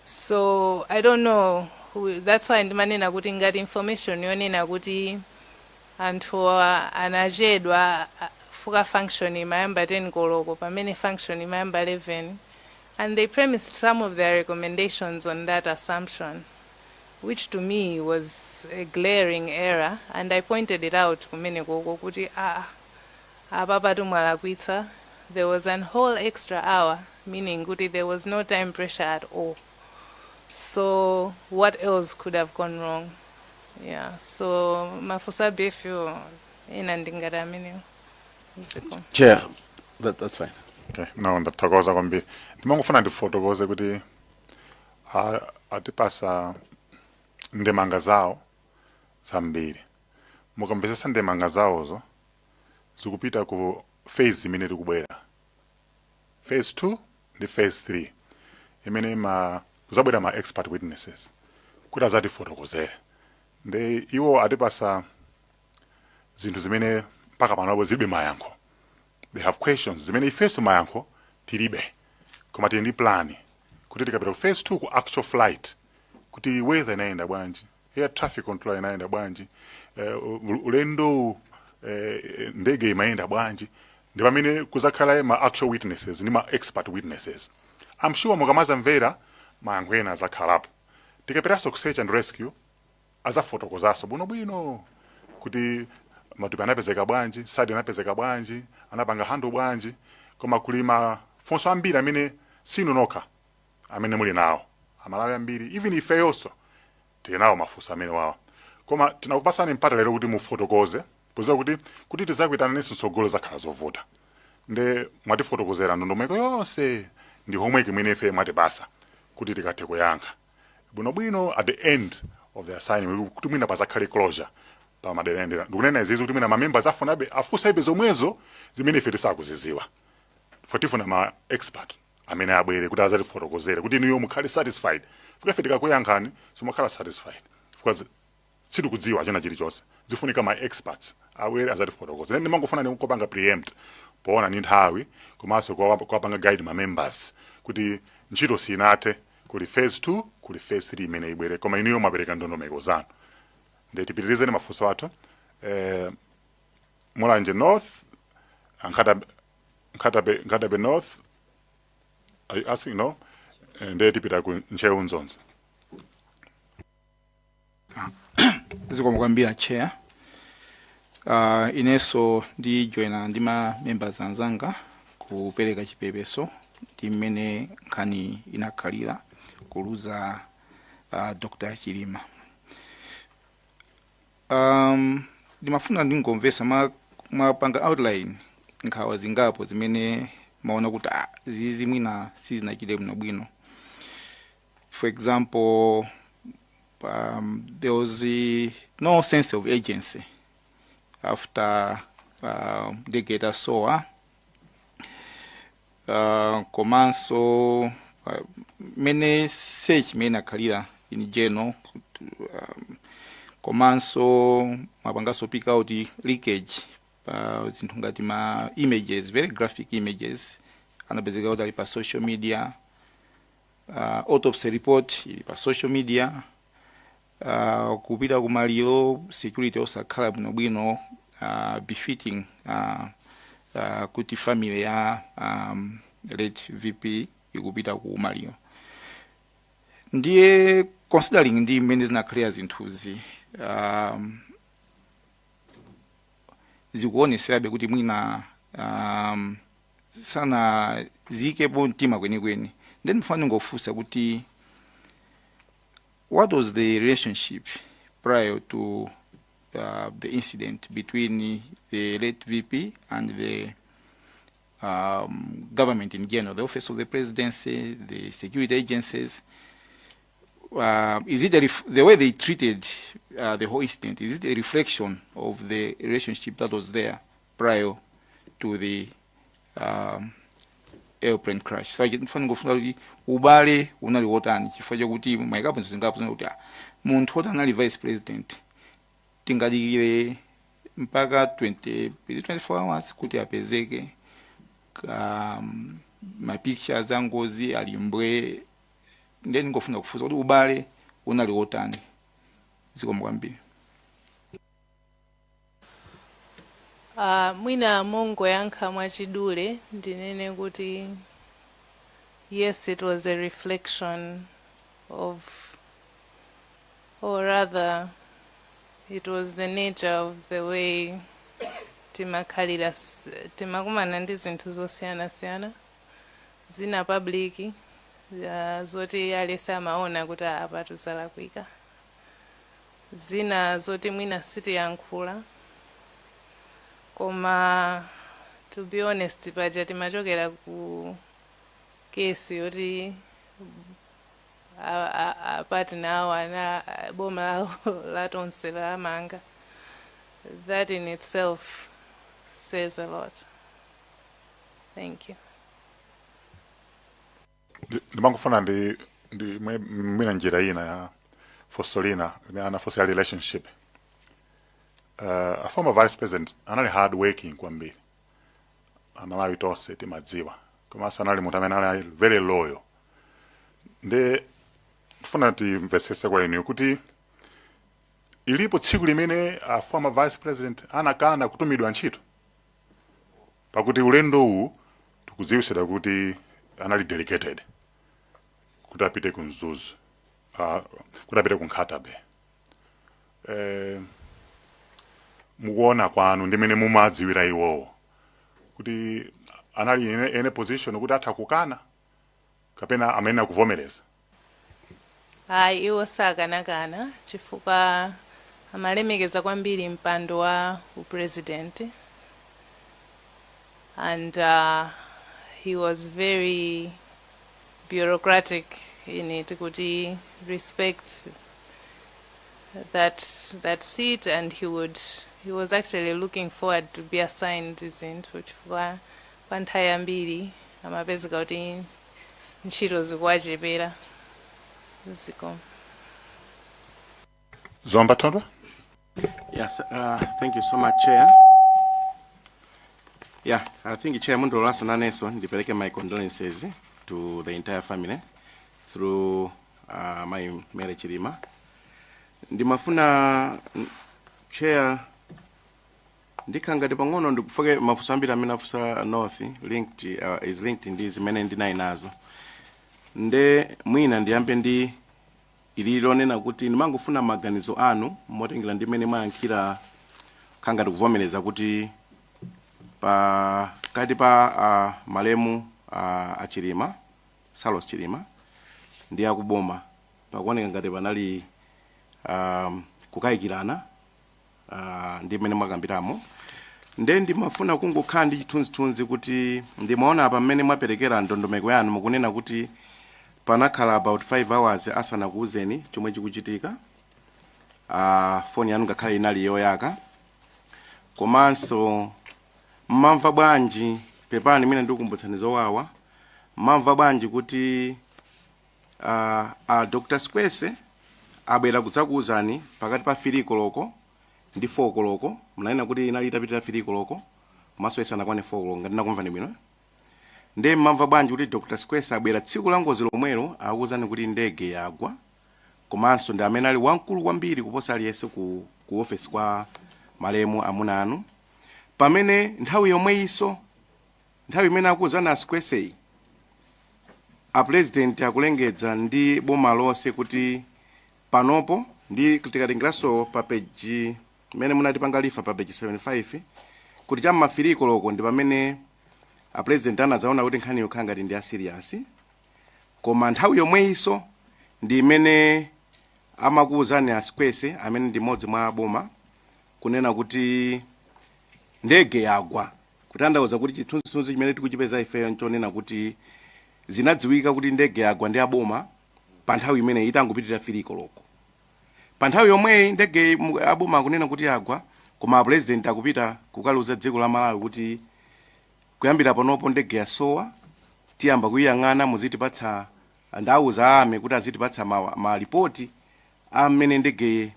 So I don't know, that's why ndimanena kuti ngati information yonena kuti anthu anachedwa fuka function imayamba 10 koloko pamene function imayamba 11. And they premised some of their recommendations on that assumption, which to me was a glaring error, and I pointed it out kumene koko kuti, ah, apapa mwalakwitsa. There was an whole extra hour, meaning kuti there was no time pressure at all. So what else could have gone wrong? Yeah, so mafunso a BFU ena ndingati amenewo. Ziko. Chair, that's fine. Okay, no, ndathokoza kwambiri. Ndimangofuna ndifotokoze kuti atipasa ndemanga zawo zambiri. Mukamvesesa ndemanga zawozo, zikupita ku phase imene tikubwera, phase 2 ndi phase 3, imene ma kuzabwera ma expert witnesses kuti azatifotokozere. Ndi iwo atipasa zinthu zimene mpaka panopo zilibe mayankho. They have questions zimene ifenso mayankho tilibe, koma tili ndi plan kuti tikapita ku phase 2, ku actual flight, kuti weather inayenda bwanji, air traffic control inayenda bwanji, ulendo ndege imayenda bwanji, ndi pamene kuzakhala ma actual witnesses ndi ma expert witnesses. I'm sure mukamazamvera, mayankho ena azakhalapo. Tikapitanso ku search and rescue, azafotokozaso bwinobwino kuti matupi anapezeka bwanji, sadi anapezeka bwanji, anapanga handle bwanji. Koma kuli mafunso ambiri amene sinu nokha amene muli nawo, Amalawi ambiri, even ifeyonso tili nawo mafunso amene wawa. Koma tinakupasani mpata lero kuti mufotokoze, poziwa kuti tizakuitananinso mtsogolo zakhala zovuta. Nde mwatifotokozera ndondomeko yonse ndi homework imene ife mwatipasa kuti tikathe kuyankha bwinobwino at the end of the assignment, kuti mwina pazakhale closure pa madera endera. Ndikunena izizi kuti mwina mamembers afunabe afunsaibe zomwezo zimene ife tisakuziziwa. For tifuna ma expert amene abwere kuti azatifotokozere kuti inuyo mukhale satisfied. Fuka ife tikakuyankhani, simumakhala satisfied because sitikudziwa china chilichonse. Zifunika ma experts abwere azatifotokozere. Ndimangofuna ndikupanga preempt poona ni nthawi, komanso kuwapanga guide ma members kuti ntchito sinathe, kuli phase 2, kuli phase 3 imene ibwere. Koma inuyo mwapereka ndondomeko zanu. Ndi tipitirizeni mafunso athu. Mulanje North, Nkhata Bay North, are you asking? No. Ndiye tipita ku Ntcheu Nzonzi. Zikomo kwambiri, Chair. Inenso ndijoyina ndi ma members anzanga kupereka chipepeso ndi mmene nkhani inakhalira kuluza Dr. Chilima. Ndimafuna ndingomvesa mwapanga outline nkhawa zingapo zimene maona kuti zizi mwina sizinachite bwinobwino. For example, there was no sense of urgency after ndege itasowa, komanso mene search imene inakhalira in general, komanso mwapanganso pick out leakage pa zinthu ngati ma images, very graphic images anapezeka kuti ali pa social media, autopsy report ili pa social media, kupita kumaliro security osakhala bwinobwino, befitting kuti family ya late VP ikupita ku maliro. Ndiye considering ndi mmene zinakhalira zinthuzi, zikuoneserabe kuti mwina sanaziyikepo mtima kwenikweni. Then ndifuna ndingofunsa kuti what was the relationship prior to the incident between the late VP and the government in general, the Office of the Presidency, the security agencies? Is it the way they treated the whole incident? Is it a reflection of the relationship that was there prior to the airplane crash? So ndifuna ngofuna kuti ubale unali wotani, chifukwa chakuti mayikapo zingapo zina kuti munthu woti anali vice president tingadikire mpaka 20, is it 24 hours kuti apezeke, ma pictures a ngozi ali mbwe. Ndiye ndingofuna kufunsa kuti ubale unali wotani. Zikomo kwambiri. Mwina mongoyankha mwachidule, ndinene kuti Yes, it was a reflection of, or rather, it was the nature of the way timakhalira, timakumana ndi zinthu zosiyanasiyana, zina public, zoti aliyense amaona kuti apa tuzalakwika, zina zoti mwina sitiyankhula. Koma to be honest, paja timachokera ku kesi yoti a partner awo ana boma lawo latonse lamanga. That in itself says a lot. Thank you. Ndimangofuna ndi mwina njira ina ya funso lina imene anafunsa ya relationship. A former vice president anali hard working kwambiri, Amalawi tonse timadziwa, komanso anali munthu amene anali very loyal. Ndi tifuna timvetsetse kwa inu kuti ilipo tsiku limene a former vice president anakana kutumidwa ntchito, pakuti ulendo uwu tikudziwitsidwa kuti anali delegated kuti apite ku Mzuzu, kuti apite ku Nkhata Bay. Mukuona kwanu, ndimene mumadziwira iwowo, kuti anali in a position kuti atha kukana kapena amene akuvomereza? Ayi, iwo sakanakana chifukwa amalemekeza kwambiri mpando wa upresident, and he was very bureaucratic in it, kuti respect that seat, and he was actually looking forward to be assigned zinthu, chifukwa kwa nthawi yambiri amapezeka kuti ntchito zikuwachepera. Ziko. Zomba Thondwe. Yes, thank you so much, Chair. Yeah, I think, Chair, mundilolanso nanenso ndipereke my condolences to the entire family through my Mary Chilima. Ndimafuna, Chair, ndikhangati pang'ono ndikufoke mafunso ambiri amene afunsa North linked, is linked ndi zimene ndinali nazo. Nde mwina ndiyambe ndi ili lonena kuti ndimangofuna maganizo anu motengera ndi mmene mwayankhira, khangati kuvomereza kuti pakati pa malemu aChilima, Saulos Chilima, ndi akuboma pakuoneka ngati panali kukayikirana, ndi mmene mwakambiramo. Nde ndimafuna kungokhala ndi chithunzithunzi kuti ndimaona apa mmene mwaperekera ndondomeko yanu, mukunena kuti panakhala about 5 hours asanakuuzeni chomwe chikuchitika, foni yanu ngakhale inali yoyaka. Komanso mmamva bwanji, pepani mwina ndikukumbutsani zowawa, mmamva bwanji kuti Dr Sikwese abwera kudzakuuzani pakati pa 3 koloko ndi 4 koloko? Mnanena kuti inali itapitira 3 koloko komanso isanakwane 4 koloko, ngati ndakumvani bwino. Nde mmamva bwanji kuti Dr Sikwese abwera tsiku la ngozi lomwelo, akuwuzani kuti ndege yagwa, komanso ndi amene ali wamkulu kwambiri kuposa aliyense ku office kwa malemu amuna anu, pamene nthawi yomweyinso, nthawi imene akuwuzani aSikweseyi, a president akulengeza ndi boma lonse kuti panopo ndi tikatengeranso pa page imene munatipanga refer, pa page 75, kuti cham'ma 3 koloko ndi pamene a president anazaona kuti nkhani yokhala ngati ndi a serious, koma nthawi yomweyinso ndi imene amakuwuzani aSikwese, amene ndi mmodzi mwa boma, kunena kuti ndege yagwa? Kutanthauza kuti chithunzithunzi chimene tikuchipeza ifeyo nchonena kuti zinadziwika kuti ndege yagwa ndi aboma pa nthawi imene itangopitirira 3 koloko. Pa nthawi yomweyi ndege aboma akunena kuti yagwa, koma president akupita kukaluza dziko la Malawi kuti kuyambira panopo ndege yasowa, tiyamba kuyiyang'ana, muzitipatsa, ndauza ame kuti azitipatsa malipoti a mmene ndege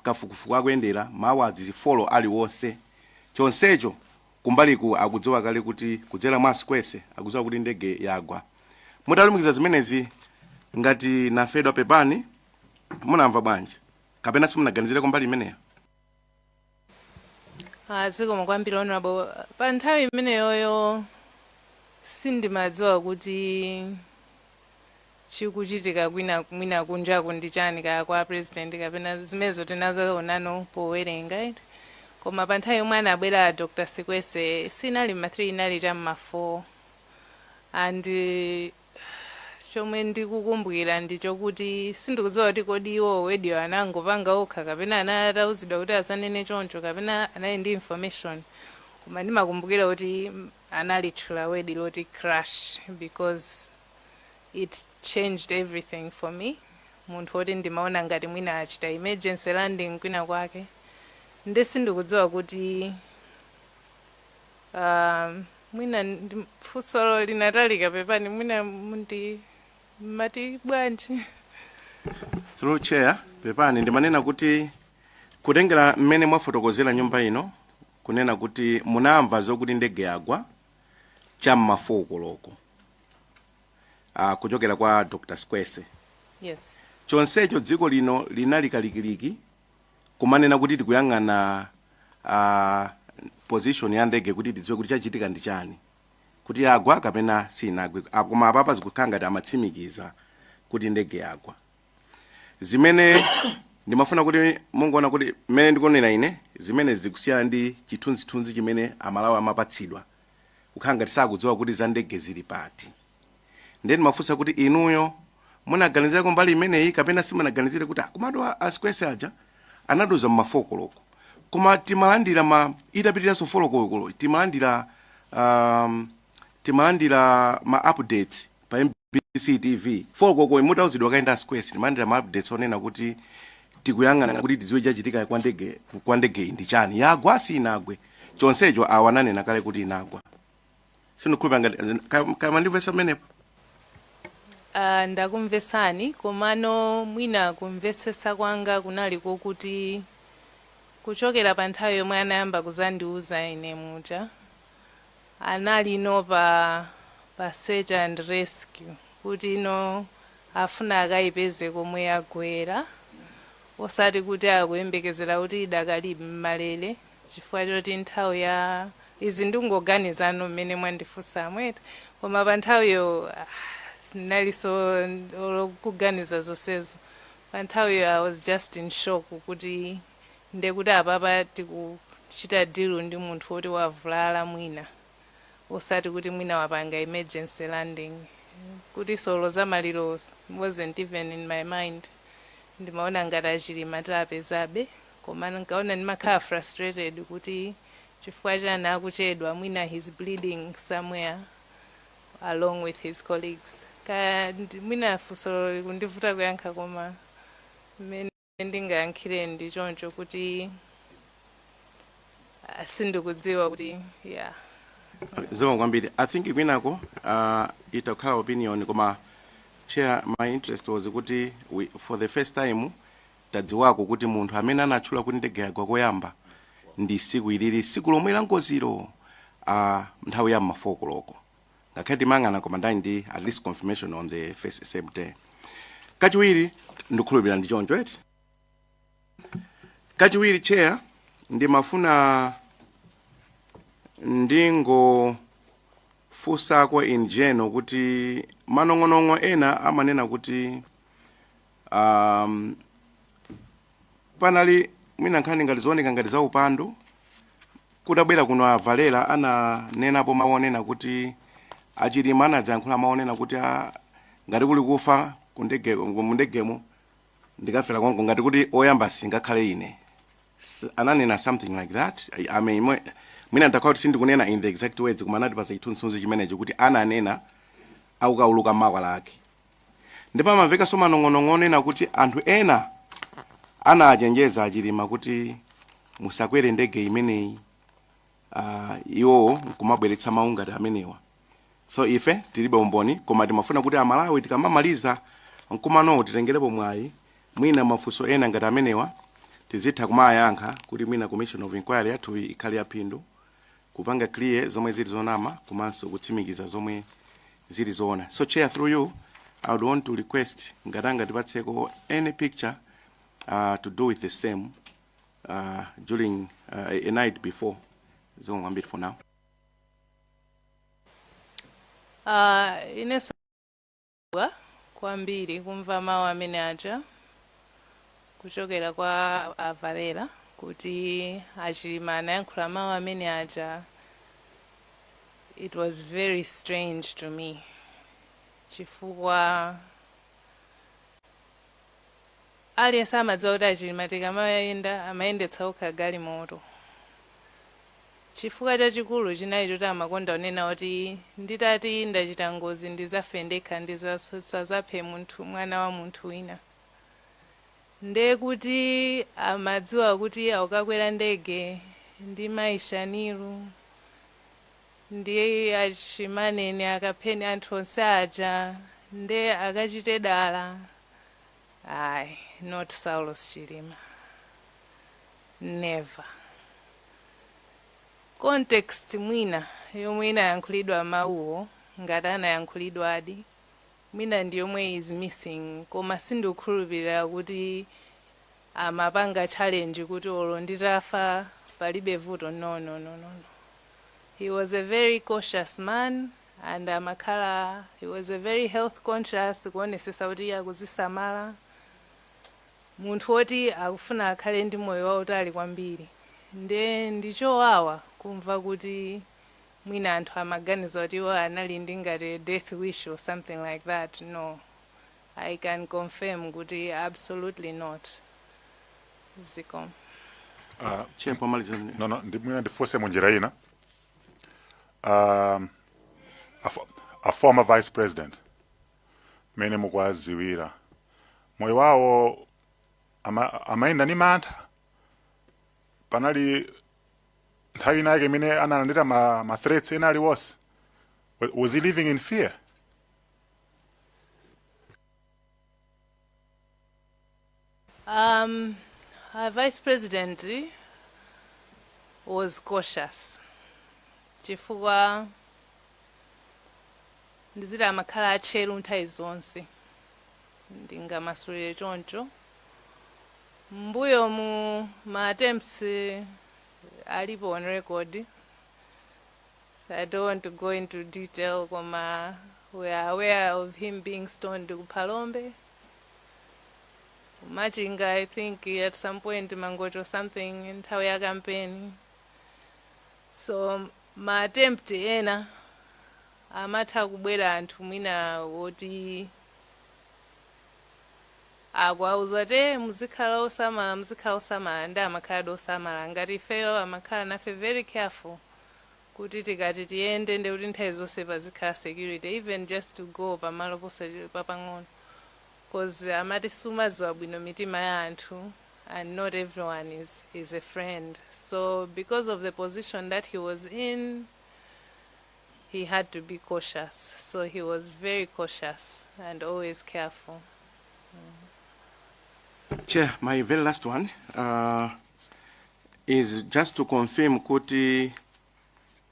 kafukufuku akuyendera mawu azifollow aliwonse. Chonsecho kumbaliku akudziwa kale kuti kudzera mwa Sikwese akudziwa kuti ndege yagwa. Mutalumikiza zimenezi, ngati nafedwa pepani, munamva bwanji kapena simunaganizire kumbali imeneyo? Ah, zikomo kwambiri, Honorable. Pa nthawi imeneyoyo sindimadziwa kuti Chikuchitika kwina mwina kunjaku ndi chani, kaya kwa president kapena zimenezo tinazaonano powerenga iti. Koma pa nthawi yomwe anabwera Dr Sikwese sinali ma 3, inali cham'ma 4. And chomwe ndikukumbukira ndi chokuti sindikudziwa kuti kodi iwo word yo anangopanga okha kapena anatauzidwa kuti asanene choncho kapena anali ndi information, koma ndimakumbukira kuti analitchula word loti crash because it changed everything for me. Munthu woti ndimaona ngati mwina achita emergency landing kwina kwake, nde sindikudziwa kuti mwina funsolo linatalika, pepani, mwina mundi mati bwanji? Through Chair, pepani, ndimanena kuti kutengera mmene mwafotokozera nyumba ino, kunena kuti munamva zokuti ndege yagwa cham'ma 4 koloko kuchokera kwa Dr Squese. Yes. Chonsecho dziko lino linali kalikiliki kumanena kuti tikuyang'ana position ya ndege kuti tidziwe kuti chachitika ndi chani, kuti yagwa kapena sinagwe. Koma apapa zikukhala ngati amatsimikiza kuti ndege yagwa. Zimene ndimafuna kuti mungoona kuti mmene ndikunena ine, zimene zikusiyana ndi chithunzithunzi chimene Amalawi amapatsidwa, kukhala ngati sakudziwa kuti za ndege zili pati. Ndiye ndimafunsa kuti inuyo munaganizirako mbali imeneyi kapena simunaganizire kuti komatu Asikwese aja anaduza mma 4 koloko, koma timalandira ma itapitiraso 4 koloko, timalandira ma updates pa MBC TV 4 koloko mutauzidwa kaenda Asikwese, timalandira ma updates onena kuti tikuyang'ana kuti tidziwe chachitika kwa ndege iyi ndi chani, yagwa sinagwe, chonsecho awa ananena kale kuti inagwa. Sindikukhulupirira ngati kama ndimvesa pamenepo. Ndakumvesani, komano mwina kumvetsetsa kwanga kunali kokuti kuchokera pa nthawi yomwe anayamba kuzandiuza ine muja, anali no pa search and rescue kuti ino afuna akayipeze komwe yagwera, osati kuti akuyembekezera kuti idakali mmalere, chifukwa choti nthawi ya izi ndingoganizano mmene mwandifunsa mwete, koma pa nthawiyo sinalinso kuganiza zonsezo. Pa nthawiyo I was just in shock kuti ndekuti apapa tikuchita deal ndi munthu woti wavulala mwina, osati kuti mwina wapanga emergency landing, kuti solo za maliro wasn't even in my mind. Ndimaona ngati aChilima tapezabe, koma nkaona ndimakhala frustrated kuti chifukwa chani akuchedwa, mwina he's bleeding somewhere along with his colleagues. Kaya mwina funso likundivuta kuyankha, koma mmene ndingayankhire ndi choncho kuti sindikudziwa kuti, yeah. Zikomo kwambiri. I think kwinako itakhala opinion, koma Chair, my interest was kuti for the first time tadziwako kuti munthu amene anatchula kuti ndege yagwa koyamba ndi siku ilili, siku lomwe la ngozilo, nthawi ya mma 4 koloko, ngakhale timang'ana, koma ndali ndi at least confirmation on the first same day. Kachiwiri, ndikukhulupirira ndi choncho eti. Kachiwiri, Chair, ndimafuna ndingofunsako in general kuti manong'onong'o ena amanena kuti panali mwina nkhani ngati zooneka ngati za upandu. Kutabwera kuno avalera ananenapo maonena kuti aChilima anadzayankhula maonena kuti ngati kuli kufa kundege mundegemo ndikafera konko, ngati kuti oyamba singakhale ine. Ananena something like that. I mean, mwina ndakhala kuti sindikunena in the exact words, koma anatipasa chithunzithunzi chimenecho kuti ananena akukauluka mawa lake. Ndipo amamvekanso manong'onong'o onena kuti anthu ena anachenjeza aChilima kuti musakwere ndege imeneyi, iwowo nkumabweretsa mawu ngati amenewa. So ife tilibe umboni, koma timafuna kuti Amalawi tikamamaliza mkumanowo titengerepo mwayi, mwina mafunso ena ngati amenewa tizitha kumayankha, kuti mwina commission of inquiry yathuyi ikhale yaphindu kupanga clear zomwe zili zonama komanso kutsimikiza zomwe zili zoona. So Chair, through you, I would want to request ngati angatipatseko any picture to do with the same during a night before. Zikomo kwambiri for now. Inenso kwa kwambiri kumva mawu amene aja kuchokera kwa a Valera kuti aChilima anayankhula mawu amene aja. It was very strange to me chifukwa aliyense amadziwa kuti aChilima tikamayenda amayendetsa okha galimoto. Chifukwa chachikulu chinali choti amakonda kunena kuti nditati ndachita ngozi ndizafe ndekha, ndisazaphe munthu, mwana wa munthu wina. Nde kuti amadziwa kuti akukakwera ndege ndi mayi Shanilu ndi achimaneni akapheni anthu onse aja, nde akachite dala? Ayi, not Saulos Chilima, never. Context mwina yomwe inayankhulidwa mawuwo, ngati anayankhulidwadi, mwina ndi yomwe is missing, koma sindikukhulupirira kuti amapanga challenge kuti olo nditafa palibe vuto. No, no, no, no, no. He was a very cautious man and amakhala, he was a very health conscious, kuonesesa kuti akuzisamala, munthu woti akufuna akhale ndi moyo wautali kwambiri. Nde ndichowawa kumva kuti mwina anthu amaganiza kuti iwo anali ndi ngati death wish or something like that. No, I can confirm kuti absolutely not. Zikomo. Chair, pomaliza. No, ndimwina ndifunse munjira ina. A former vice president, mene mukwaziwira moyo wawo, amayenda ni mantha? Panali nthawi inake imene analandira ma threats ena aliwonse? Was he living in fear? Our vice president was cautious chifukwa ndiziti amakhala atcheru nthawi zonse, ndingamasulire choncho. Mbuyo mu ma attempts alipo on record, so I don't want to go into detail, koma we are aware of him being stoned ku Phalombe, Machinga, I think at some point Mangochi or something, nthawi ya campaign. So ma attempt ena amatha kubwera anthu mwina woti akuauza te muzikhala osamala, muzikhala osamala, ndi amakhala osamala. Ngati ifeyo amakhala nafe very careful kuti tikati tiyende ndi kuti nthawi zonse pazikhala security, even just to go pamalo papang'ono, cause amati sumadziwa bwino mitima ya anthu and not everyone is a friend. So because of the position that he was in, he had to be cautious. So he was very cautious and always careful. Chair, my very last one is just to confirm kuti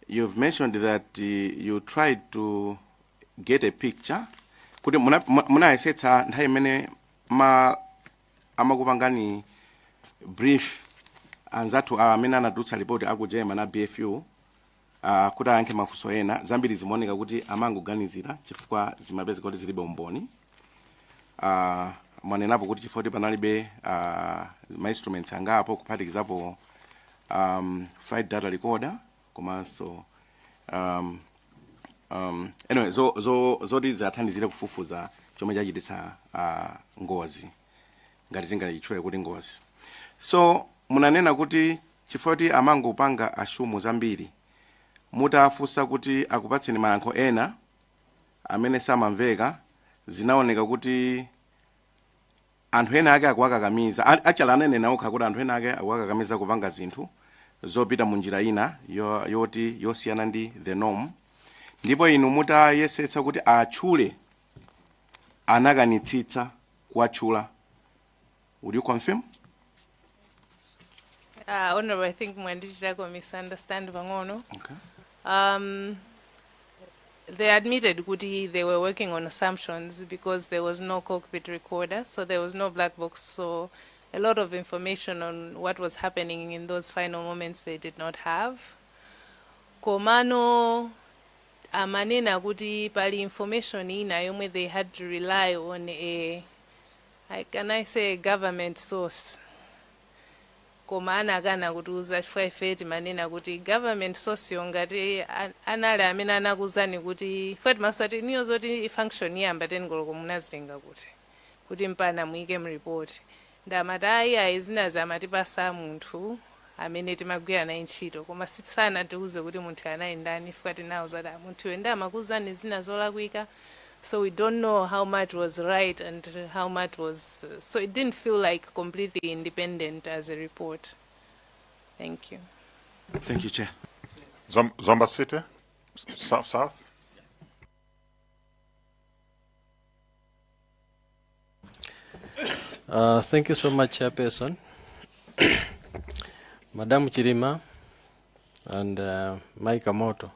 you've mentioned that you tried to get a picture kuti munayesetsa nthawi imene ma amakupangani brief anzathu awa amene anatulutsa ripoti aku German na BFU kuti ayankhe mafunso ena. Zambiri zimaoneka kuti amangoganizira chifukwa zimapezeka kuti zilibe umboni. Mwanenapo kuti chifukwa kuti panalibe ma instruments angapo, kuphatikizapo flight data recorder komanso anyway, zoti zathandizire kufufuza chomwe chachititsa ngozi, ngati tingachitchule kuti ngozi. So munanena kuti chifukwa kuti amangopanga assume zambiri, mutafunsa kuti akupatseni mayankho ena amene samamveka, zinaoneka kuti anthu ena ake akuwakakamiza. Actually ananena okha kuti anthu ena ake akuwakakamiza kupanga zinthu zopita mu njira ina yoti yosiyana ndi the norm, ndipo inu mutayesetsa kuti atchule anakanitsitsa kuwatchula. Would you confirm? Honorable, I think mwandichitako misunderstand pang'ono. Okay. They admitted kuti they were working on assumptions because there was no cockpit recorder, so there was no black box, so a lot of information on what was happening in those final moments they did not have. Komano Amanena kuti pali information ina yomwe they had to rely on a, can I say, a government source, koma anakana kutiuza chifukwa ife timanena kuti government source yo ngati anali amene anakuuzani kuti ife timasati niyo zoti function iyamba 10 koloko, munazitenga kuti mpana muyike mripoti? Ndamati ayi, ayi, zinazi amatipasa munthu amene timagwira naye ntchito, koma sanatiuze kuti munthu anali ndani, chifukwa tinawuza kuti, "Ah, munthuyo ndi amakuuzani zina zolakwika." So we don't know how much was right and how much was, so it didn't feel like completely independent as a report. Thank you. Thank you, Chair. Zomba City South. Thank you so much, Chairperson. Madam Chilima and Mike Amoto.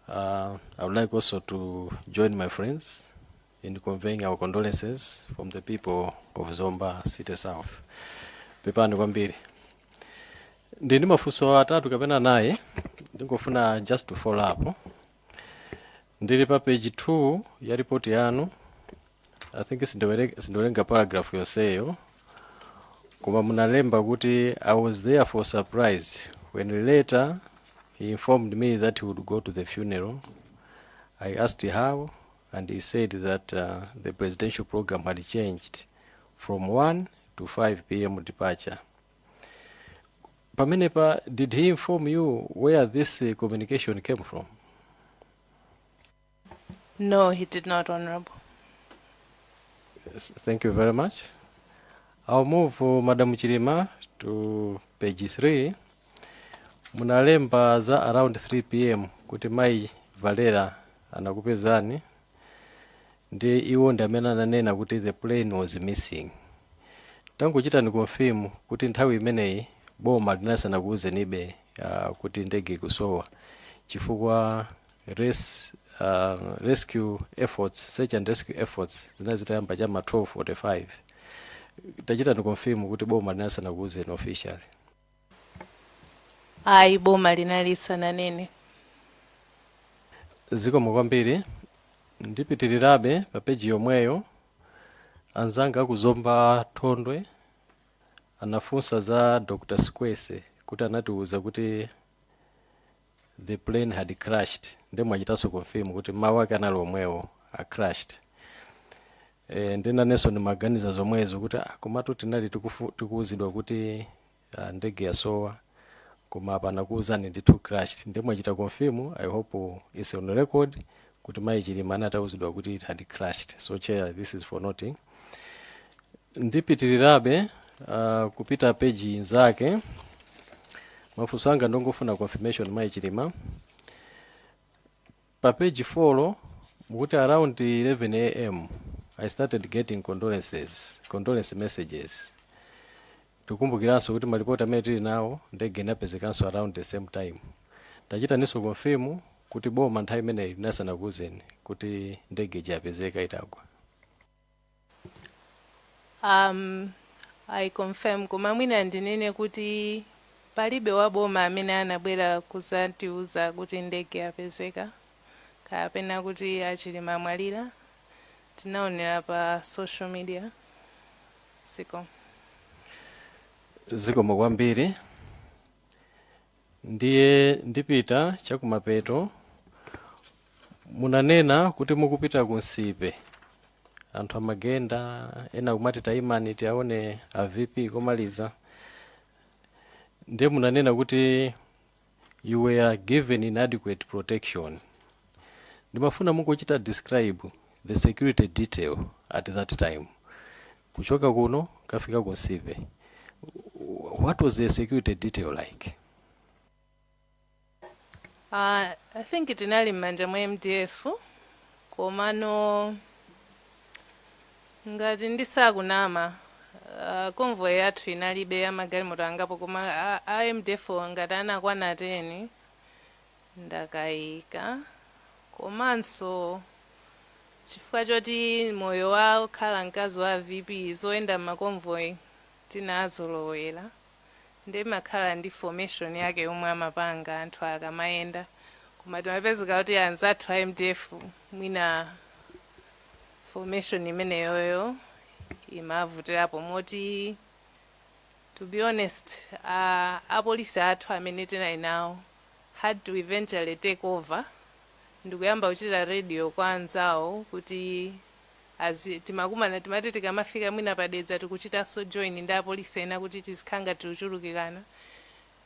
I would like also to join my friends in conveying our condolences from the people of Zomba City South. Pepani kwambiri. Ndi mafunso atatu kapena anayi, ndingofuna just to follow up. Ndili pa page 2 ya report yanu. I think sindiwerenga paragraph yonseyo, koma munalemba kuti, "I was therefore surprised when later he informed me that he would go to the funeral. I asked how, and he said that the presidential program had changed from 1 to 5 p.m. departure." Pamenepa, did he inform you where this communication came from? No, he did not, Honorable. Yes, thank you very much. I'll move, Madam Chilima, to page 3. Munalemba za around 3 p.m. kuti Mai Valera anakupezani, ndi iwo ndi amene ananena kuti the plane was missing. Tangochitani confirm kuti nthawi imeneyi boma linasanakuwuzenibe kuti ndege ikusowa, chifukwa rescue efforts, search and rescue efforts zinali zitayamba chama 12:45. Tachitani confirm kuti boma linasanakuwuzeni officially. Ayi, boma linali lisananene. Zikomo kwambiri. Ndipitirirabe pa peji yomweyo. Anzanga akuzomba Thondwe anafunsa za Dr Squese kuti anatiuza kuti the plane had crashed, ndi mwachitanso confirm kuti mawu ake anali omwewo, a crashed. Ndinanenso ndimaganiza zomwezo kuti, ah, komatu tinali tikuwuzidwa kuti, ah, ndege yasowa, koma apa anakuwuzani ndithu crashed. Ndi mwachita confirm. I hope it's on record kuti Mayi Chilima anatawuzidwa kuti it had crashed. So, Chair, this is for noting. Ndipitirirabe kupita peji inzake. Mafunso anga ndongofuna confirmation, Mayi Chilima. Pa page 4 mukuti, "Around 11 a.m. I started getting condolence messages." Tikumbukiranso kuti malipoti amene tili nawo, ndege inapezekanso around the same time. Tachitaninso confirm kuti boma nthawi imeneyi linasanakuwuzeni kuti ndege ija yapezeka itagwa. I confirm, koma mwina ndinene kuti palibe wa boma amene anabwera kuzatiuza kuti ndege yapezeka kapena kuti aChilima amwalira. Tinaonera pa social media siko. Zikomo kwambiri. Ndiye ndipita chakumapeto. Munanena kuti mukupita ku Nsipe anthu amagenda, ena kumati, "Tayimani tiaone a VP komaliza." Ndiye munanena kuti you were given inadequate protection. Ndimafuna mungochita describe the security detail at that time, kuchoka kuno kafika ku Nsipe. What was the security detail like? I think tinali m'manja mwa MDF, komano ngati ndisakunama, convoy yathu inalibe amagalimoto angapo, koma a MDF ngati anakwana 10, ndakayika. Komanso chifukwa choti moyo wa kukhala mkazi wa VP, zoyenda m'ma convoy tinazolowera, ndi makhala ndi formation yake yomwe amapanga anthu akamayenda. Koma timapezeka kuti anzathu a MDF, mwina formation imeneyoyo imavutirapo, moti to be honest, apolisi athu amene tinali nawo had to eventually take over ndikuyamba kuchita radio kwa anzawo kuti timakumana. Timati tikamafika mwina padedza, tikuchitanso join ndi apolisi ena kuti tizikhanga tikuchulukirana.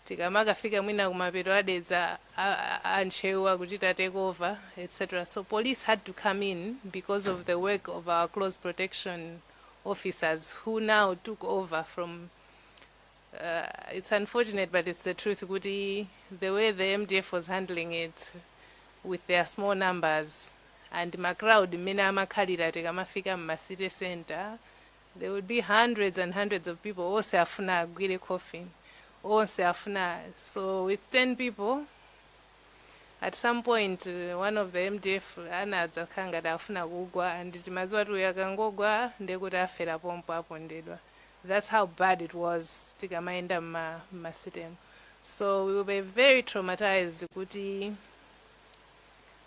Tikamakafika mwina kumapeto adedza, antchewu akuchita take over, etc. So police had to come in because of the work of our close protection officers, who now took over from it's unfortunate, but it's the truth kuti the way the MDF was handling it with their small numbers and ma crowd mmene amakhalira, tikamafika mma city center there would be hundreds and hundreds of people, onse afuna agwire coffin, onse afuna. So with 10 people, at some point one of the MDF anadzakhala ngati afuna kugwa, and timaziwa kuti uyu akangogwa ndekuti afera pompo, apondedwa. That's how bad it was tikamayenda mma city. So we were very traumatized kuti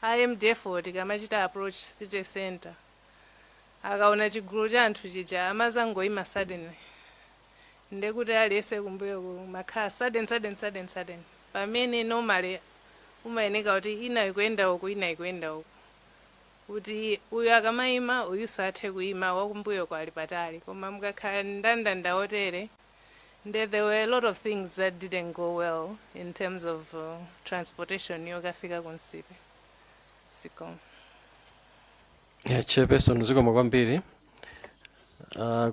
a MDF tikamachita approach city center, akaona chigulu cha anthu chija amazangoyima suddenly, ndekuti aliyense kumbuyo makhala sudden, sudden, sudden, sudden, pamene normally umayeneka kuti ina ikuyenda uku, ina ikuyenda uku, kuti uyu akamayima uyuso athe kuyima, wakumbuyo kwali patali. Koma mukakhala ndandanda otere, nde there were a lot of things that didn't go well in terms of transportation yokafika ku Nsipe siko. Yeah, Chairperson, zikomo kwambiri.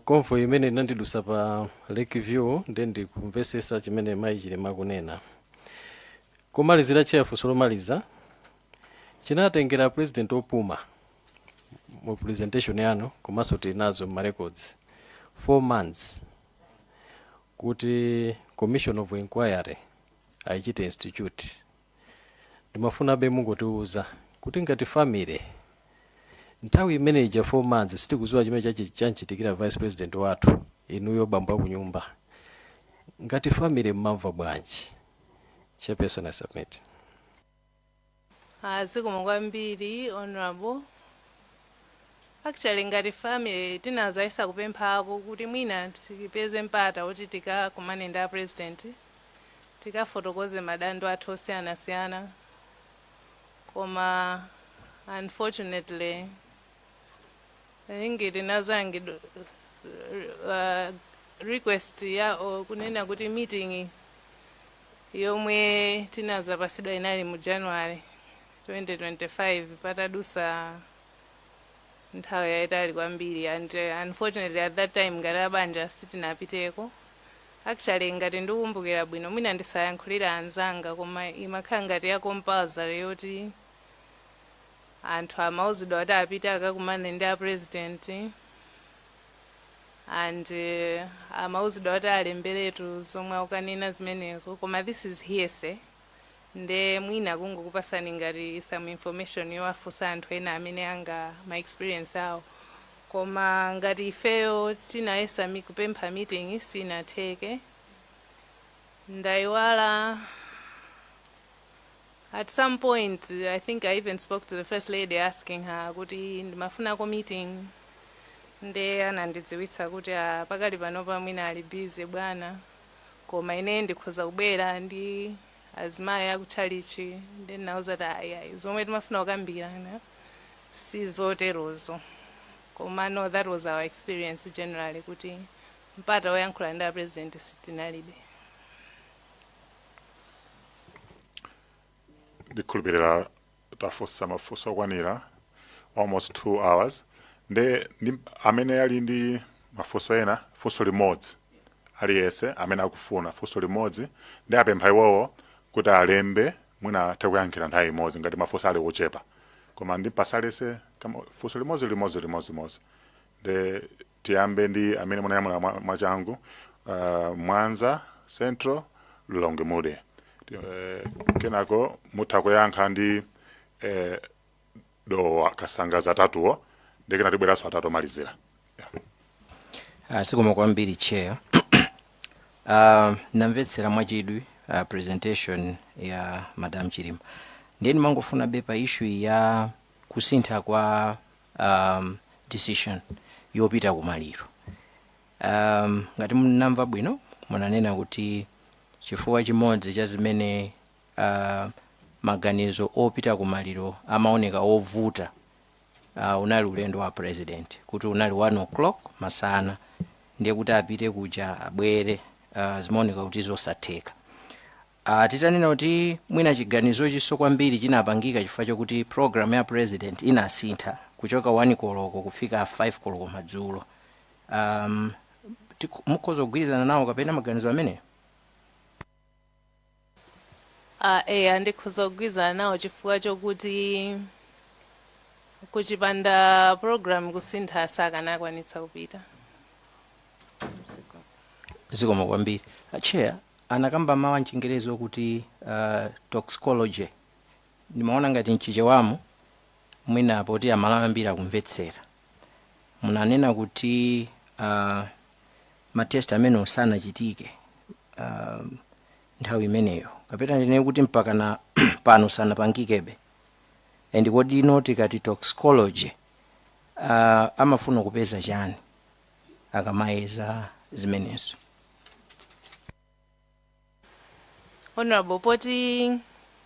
Convoy imene inandidusa pa Lake View, nde ndikumvesesa chimene mayi Chilima kunena. Kumalizira, Chair, funso lomaliza: chinatengera president opuma mu presentation yanu, komanso tili nazo ma records, 4 months kuti commission of inquiry ayichite institute. Ndimafunabe mungotiuza kuti ngati family, nthawi imene ija 4 months sitikudziwa chimene chanchitikira vice president wathu, inuyo bambo akunyumba, ngati family mmamva bwanji? Chairperson, I submit. Ah, zikomo kwambiri, Honorable. Actually, ngati family tinazayisa kupemphako kuti mwina tipeze mpata kuti tikakumane ndi a president, tikafotokoze madando athu osiyanasiyana, koma unfortunately I think tinazangidwa request ya kunena kuti meeting yomwe tinazapasidwa inali mu January 2025, patadusa nthawi yayitali kwambiri. And unfortunately at that time ngati abanja sitinapiteko. Actually, ngati ndikukumbukira bwino, mwina ndisayankhulira anzanga, koma imakhala ngati ya compulsory yoti anthu amauzidwa kuti apite akakumane ndi a president, and amauzidwa kuti alemberetu zomwe akukanena zimenezo. Koma this is hearsay, nde mwina kungokupasani ngati some information yowafunsa anthu ena amene anga ma experience awo. Koma ngati ifeyo tinayesa kupempha meeting, sinatheke. Ndayiwala, at some point I think I even spoke to the First Lady asking her kuti ndimafunako meeting, nde anandidziwitsa kuti, "Ah, pakali panopa mwina ali busy bwana, koma ine ndikhoza kubwera ndi azimayi akutchalichi." Nde ndinawuza kuti ayi, ayi, zomwe timafuna kukambirana si zoterozo. Koma no, that was our experience generally, kuti mpata woyankhula ndi a president sitinalibe. Ndikhulupirira tafunsa mafunso okwanira almost 2 hours. Nde ndi amene ali ndi mafunso ena, funso limodzi aliyense amene akufuna funso limodzi, ndi apempha iwowo kuti alembe, mwina athe kuyankhira nthawi imodzi ngati mafunso ali ochepa. Koma ndimpasa aliyense funso limodzi, limodzi, limodzi, limodzi. Nde tiyambe ndi amene munayamula mwachangu, Mwanza Central, Lilongwe Mude. Kenako mutha kuyankha ndi Dowa Kasangaza, atatuwo, ndikena tibweranso atatu omalizira, yeah. Zikomo kwambiri, Chair. Namvetsera mwachidwi presentation ya Madam Chilima. Ndiye ndimangofuna be pa issue ya kusintha kwa decision yopita kumaliro, ngati munamva bwino, munanena kuti chifukwa chimodzi cha zimene maganizo opita kumaliro amaoneka ovuta unali ulendo wa president, kuti unali 1 o'clock masana, ndiye kuti apite kuja, abwere, zimaoneka kuti zosatheka. Titanena kuti mwina chiganizo chiso kwambiri chinapangika chifukwa chokuti program ya president inasintha kuchoka 1 koloko kufika 5 koloko madzulo, mukhoza kugwirizana nawo kapena maganizo ameneyo? Eya, ndikhoza kugwirizana nawo chifukwa chokuti kuchipanda program kusintha sakanakwanitsa kupita. Zikomo kwambiri. Chair, anakamba mawu amchingerezi okuti toxicology. Ndimaona ngati mchichewamo mwina poti Amalawi ambiri akumvetsera, munanena kuti ma test amene sanachitike nthawi imeneyo, kapena ndinene kuti mpaka na pano sanapangikebe. And kodi ino tikati toxicology, amafuna kupeza chani akamayeza zimenezo? Honorable, poti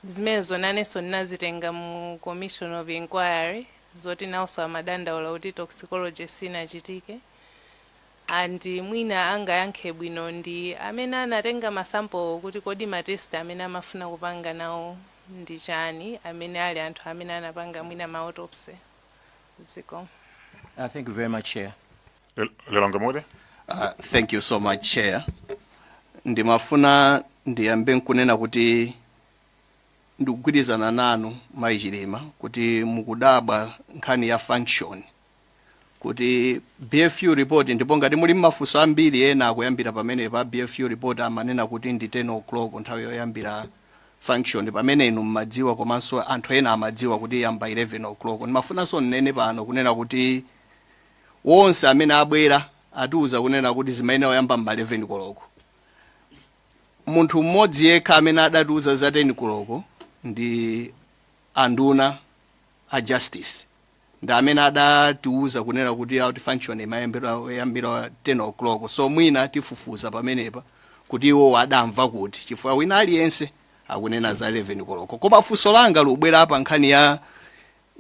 zimenezo nanenso ndinazitenga mu commission of inquiry, zoti nawonso amadandaula kuti toxicology sinachitike, and mwina angayankhe bwino ndi amene anatenga ma sample kuti kodi ma test amene amafuna kupanga nawo ndi chani, amene ali anthu amene anapanga mwina ma autopsy. Ziko. Thank you very much, Chair. Lilongwe Mude. Thank you so much, Chair. Ndimafuna ndiyambe nkunena kuti ndikugwirizana nanu, Mayi Chilima, kuti mukudabwa nkhani ya function, kuti BFU report, ndipo ngati muli mafunso ambiri ena akuyambira pamenepa, BFU report amanena kuti ndi 10 o'clock nthawi yoyambira function, pamene inu mmadziwa komanso anthu ena amadziwa kuti yamba 11 o'clock. Ndimafunanso nnene pano kunena kuti wonse amene abwera atiuza kunena kuti zimayenera kuyamba mma 11 koloko. Munthu mmodzi yekha amene adatiuza za 10 koloko ndi anduna a justice, ndi amene adatiuza kunena kuti out function imayambira 10 o'clock. So mwina tifufuza pamenepa kuti iwo adamva kuti, chifukwa wina aliyense akunena za 11 koloko. Koma funso langa lubwera pa nkhani ya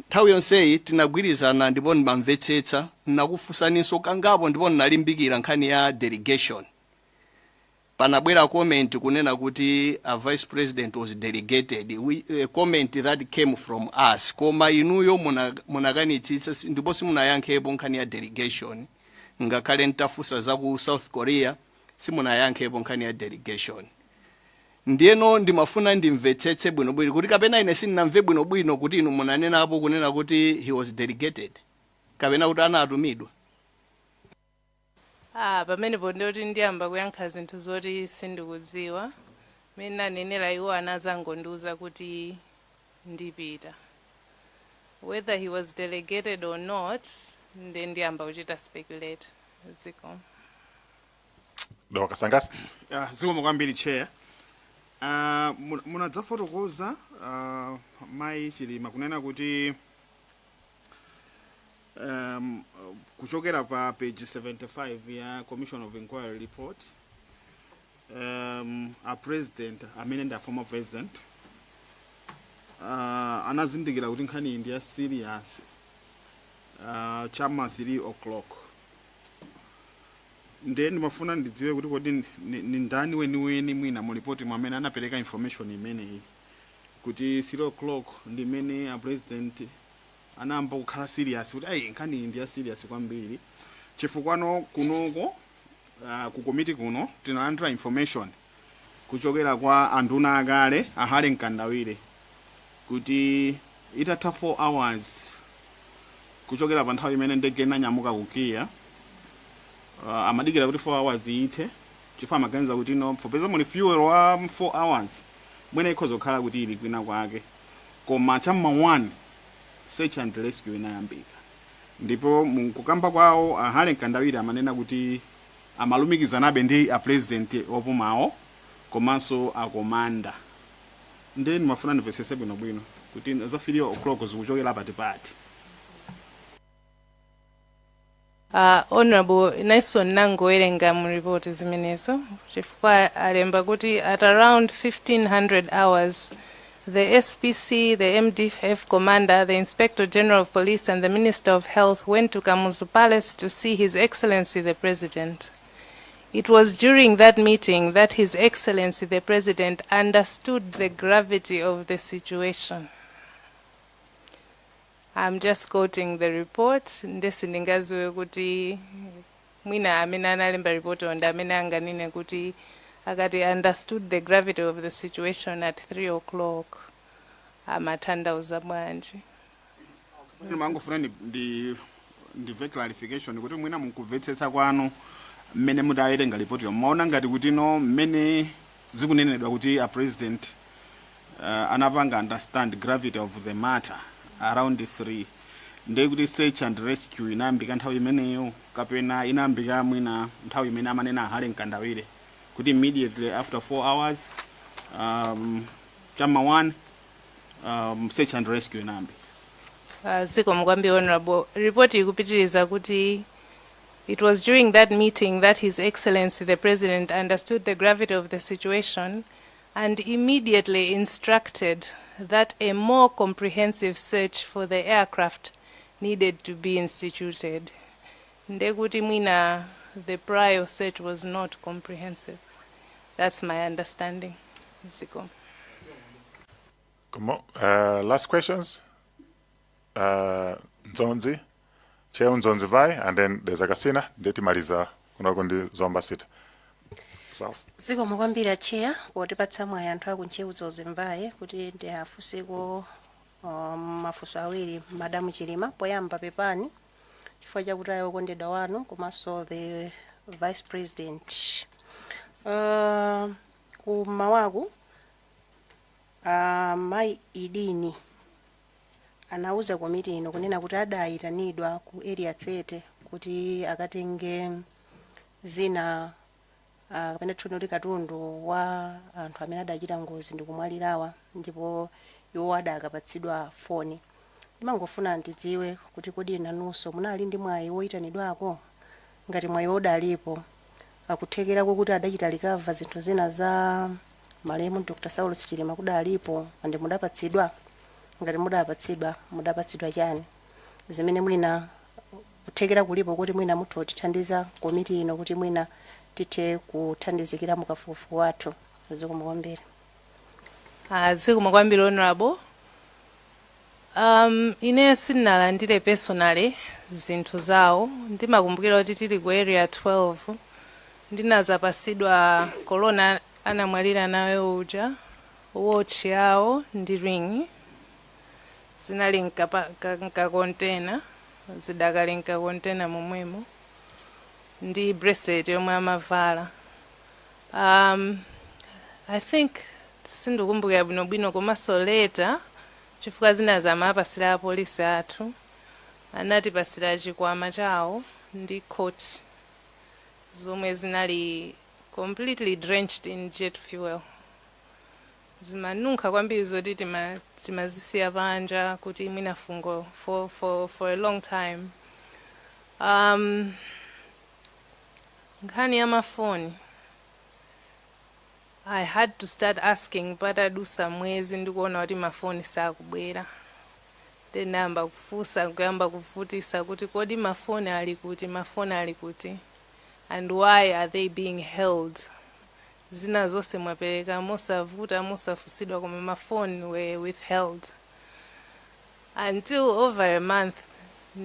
nthawi yonseyi tinagwirizana, ndipo ndimamvetsetsa, nakufunsaninso kangapo, ndipo ndinalimbikira nkhani ya delegation. Panabwera comment kunena kuti a vice president was delegated, a comment that came from us, koma inuyo munakanitsitsa ndipo simunayankhepo nkhani ya delegation. Ngakhale ntafunsa za ku South Korea, simunayankhepo nkhani ya delegation. Ndiyeno ndimafuna ndimvetsetse bwinobwino kuti kapena ine sindinamve bwinobwino kuti inu munanenapo kunena kuti he was delegated kapena kuti anatumidwa. Ah, pamenepo ndoti ndiyamba kuyankha zinthu zoti sindikudziwa. Mmene nanenera, iwo anazangondiuza kuti ndipita. Whether he was delegated or not, nde ndiyamba kuchita speculate. Ziko. Dowa Kasangasa. Zikomo kwambiri, Chair. Munadzafotokoza, Mayi Chilima, kunena kuti kuchokera pa page 75 ya commission of inquiry report, a president amene ndi a former president anazindikira kuti nkhani iyi ndi ya serious chama 3 o'clock. Ndiye ndimafuna ndidziwe kuti kodi ni ndani weniweni mwina mu ripoti mwamene anapereka information imeneyi kuti 3 o'clock ndi imene a president anayamba kukhala serious, kuti ayi, nkhani iyi ndi ya serious kwambiri? Chifukwano kunoko, ku komiti kuno, tinalandira information kuchokera kwa anduna akale a Harry Mkandawire kuti itatha 4 hours kuchokera pa nthawi imene ndege inanyamuka ku KIA, amadikira kuti 4 hours ithe chifukwa amaganiza kuti no, popeza muli fuel wa 4 hours, mwina ikhoza kukhala kuti ili kwina kwake. Koma cham'ma 1 search and rescue inayambika, ndipo mukukamba kwawo a Harry Mkandawire amanena kuti amalumikizanabe ndi a president opumawo komanso a commander. Ndiye ndimafuna ndimvetsetse bwinobwino. Kuti za 3 o'clock zikuchokera pati pati? Honorable, inenso nangowerenga mu report zimenezo, chifukwa alemba kuti at around 1500 hours, the SPC, the MDF commander, the Inspector General of Police and the Minister of Health went to Kamuzu Palace to see His Excellency the President. It was during that meeting that His Excellency the President understood the gravity of the situation. I'm just quoting the report. Nde sindingaziwe kuti mwina amene analemba report ndi amene anganene kuti akati understood the gravity of the situation at 3 o'clock amatanthauza bwanji. Ndimangofuna ndimve clarification kuti mwina mukumvetsetsa kwanu mmene mutawerenga ripoti, maona ngati kuti no, mmene zikunenedwa kuti a President anapanga understand gravity of the matter around 3, ndiye kuti search and rescue inayambika nthawi imeneyo, kapena inayambika mwina nthawi imene amanena a Harry Mkandawire kuti immediately after 4 hours, chama 1, search and rescue inayambika? Zikomo kwambiri, Honorable. Report ikupitiriza kuti it was during that meeting that His Excellency the President understood the gravity of the situation and immediately instructed that a more comprehensive search for the aircraft needed to be instituted. Ndekuti mwina the prior search was not comprehensive. That's my understanding. Zikomo. Come on. Last questions. Nzonzi, Cheo Nzonzi Vai, and then there's Akasina, ndetimaliza kunoko ndi Zomba City. So, Zikomo kwambiri, a Chair, potipatsa mwayi anthu aku Ntcheu Dzonzi kuti ndiafunseko mafunso awiri Madamu Chilima. Poyamba, pepani chifukwa chakuti ayi okondedwa wanu komanso the Vice President. Kumawaku Mayi Idini anauza komiti ino kunena kuti adayitanidwa ku Area 30 kuti akatenge zina, kapena tchuni kuti katundu wa anthu amene adachita ngozi ndikumwalirawa, ndipo iwo adakapatsidwa foni. Ndimangofuna ndidziwe kuti kodi nanunso munali ndi mwayi woyitanidwako? Ngati mwayi udalipo, akuthekerako kuti adachita recover zinthu zina za malemu Dr Saulus Chilima kudalipo andi mudapatsidwa? Ngati mudapatsidwa, mudapatsidwa chani zimene mwina kuthekera kulipo kuti mwina mutha kutithandiza komiti ino kuti mwina tithe kuthandizikira mukafukufuku wathu? Zikomo kwambiri. Zikomo kwambiri, Honorable. Ine sindinalandire personally zinthu zawo. Ndimakumbukira kuti tili ku Area 12 ndinazapasidwa korona anamwalira nayo uja, watch yawo ndi ring. Zinali mkakontena, zidakali mkakontena momwemo, ndi bracelet yomwe amavala. I think sindikumbukira bwinobwino, komanso later, chifukwa zina zamapasira apolisi athu, anatipasira chikwama chawo ndi coat zomwe zinali completely drenched in jet fuel, zimanunkha kwambiri zoti timazisiya panja kuti mwina fungo for a long time. Nkhani ya mafoni, I had to start asking patadusa mwezi. Ndikuona kuti mafoni sakubwera, ndinayamba kufunsa, kuyamba kuvutisa kuti kodi mafoni ali kuti, mafoni ali kuti, and why are they being held? Zina zonse mwapereka mosavuta, mosafusidwa, koma mafoni were withheld until over a month,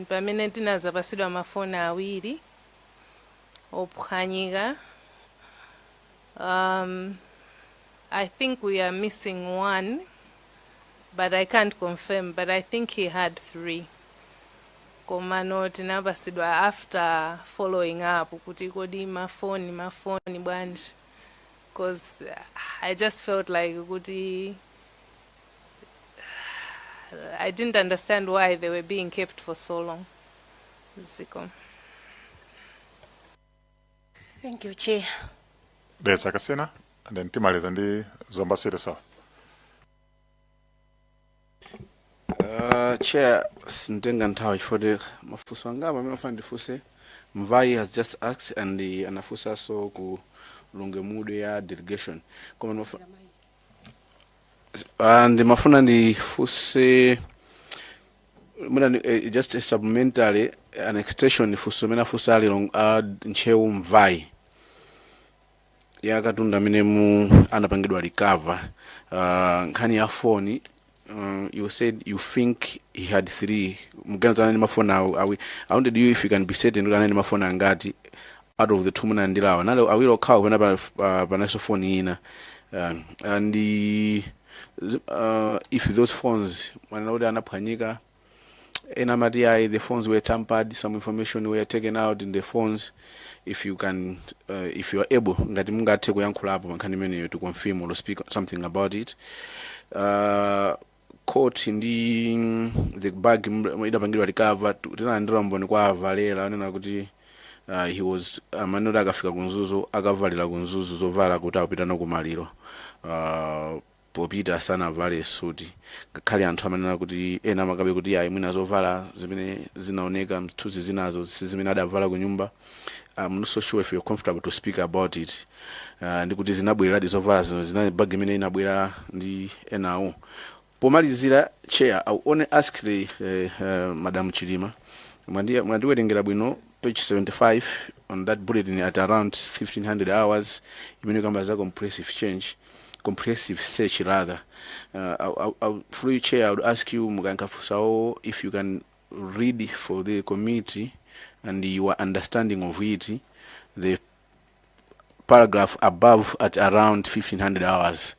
pamene tinazapasidwa mafoni awiri ophwanyika. I think we are missing one, but I can't confirm, but I think he had three. Komano tinapasidwa after following up kuti kodi mafoni, mafoni bwanji, because I just felt like kuti I didn't understand why they were being kept for so long. Zikomo. Thank you, Chair. Dedza Kasina, and then timaliza ndi Zomba City South. Chair, sintenga nthawi chifukwa mafunso angapo amene ofuna ndifunse Mvai has just asked and anafunsanso ku Lungemude ya delegation, koma ndimafuna ndifunse mwina just a supplementary, an extension, funso imene afunsa ali Ntcheu Mvai ya katundu amene mu anapangidwa recover, nkhani ya foni. You said you think he had three, muganiza anali mafoni awi. I wanted you if you can be certain kuti anali mafoni angati out of the two munalandilawo, anali awiri okhawo kapena pananso foni ina? And if those phones, mwanena kuti anaphwanyika, ena amati ayi, the phones were tampered, some information were taken out in the phones. If you can, if you are able, ngati mungathe kuyankhulapo pa nkhani imeneyo to confirm or speak something about it. Coat ndi the bag idapangidwa recover, tinalandira mboni kwa avalera anena kuti he was amanena kuti akafika ku Mzuzu akavalira ku Mzuzu zovala kuti akupita no kumaliro, popita sanavale suti, ngakhale anthu amanena kuti ena amakabe kuti ayi, mwina zovala zimene zinaoneka mthunzi zinazo si zimene adavala ku nyumba. I'm not so sure if you're comfortable to speak about it. Ndikuti zinabwereradi zovala zino zina bag imene inabwera ndi enawo. Pomalizira, Chair, I will only ask the Madam Chilima, mwandiwerengera bwino page 75 on that bulletin at around 1500 hours imene kamba za comprehensive change, comprehensive search rather. Through you, Chair, I would ask you mukankafusawo if you can read for the committee and your understanding of it, the paragraph above at around 1500 hours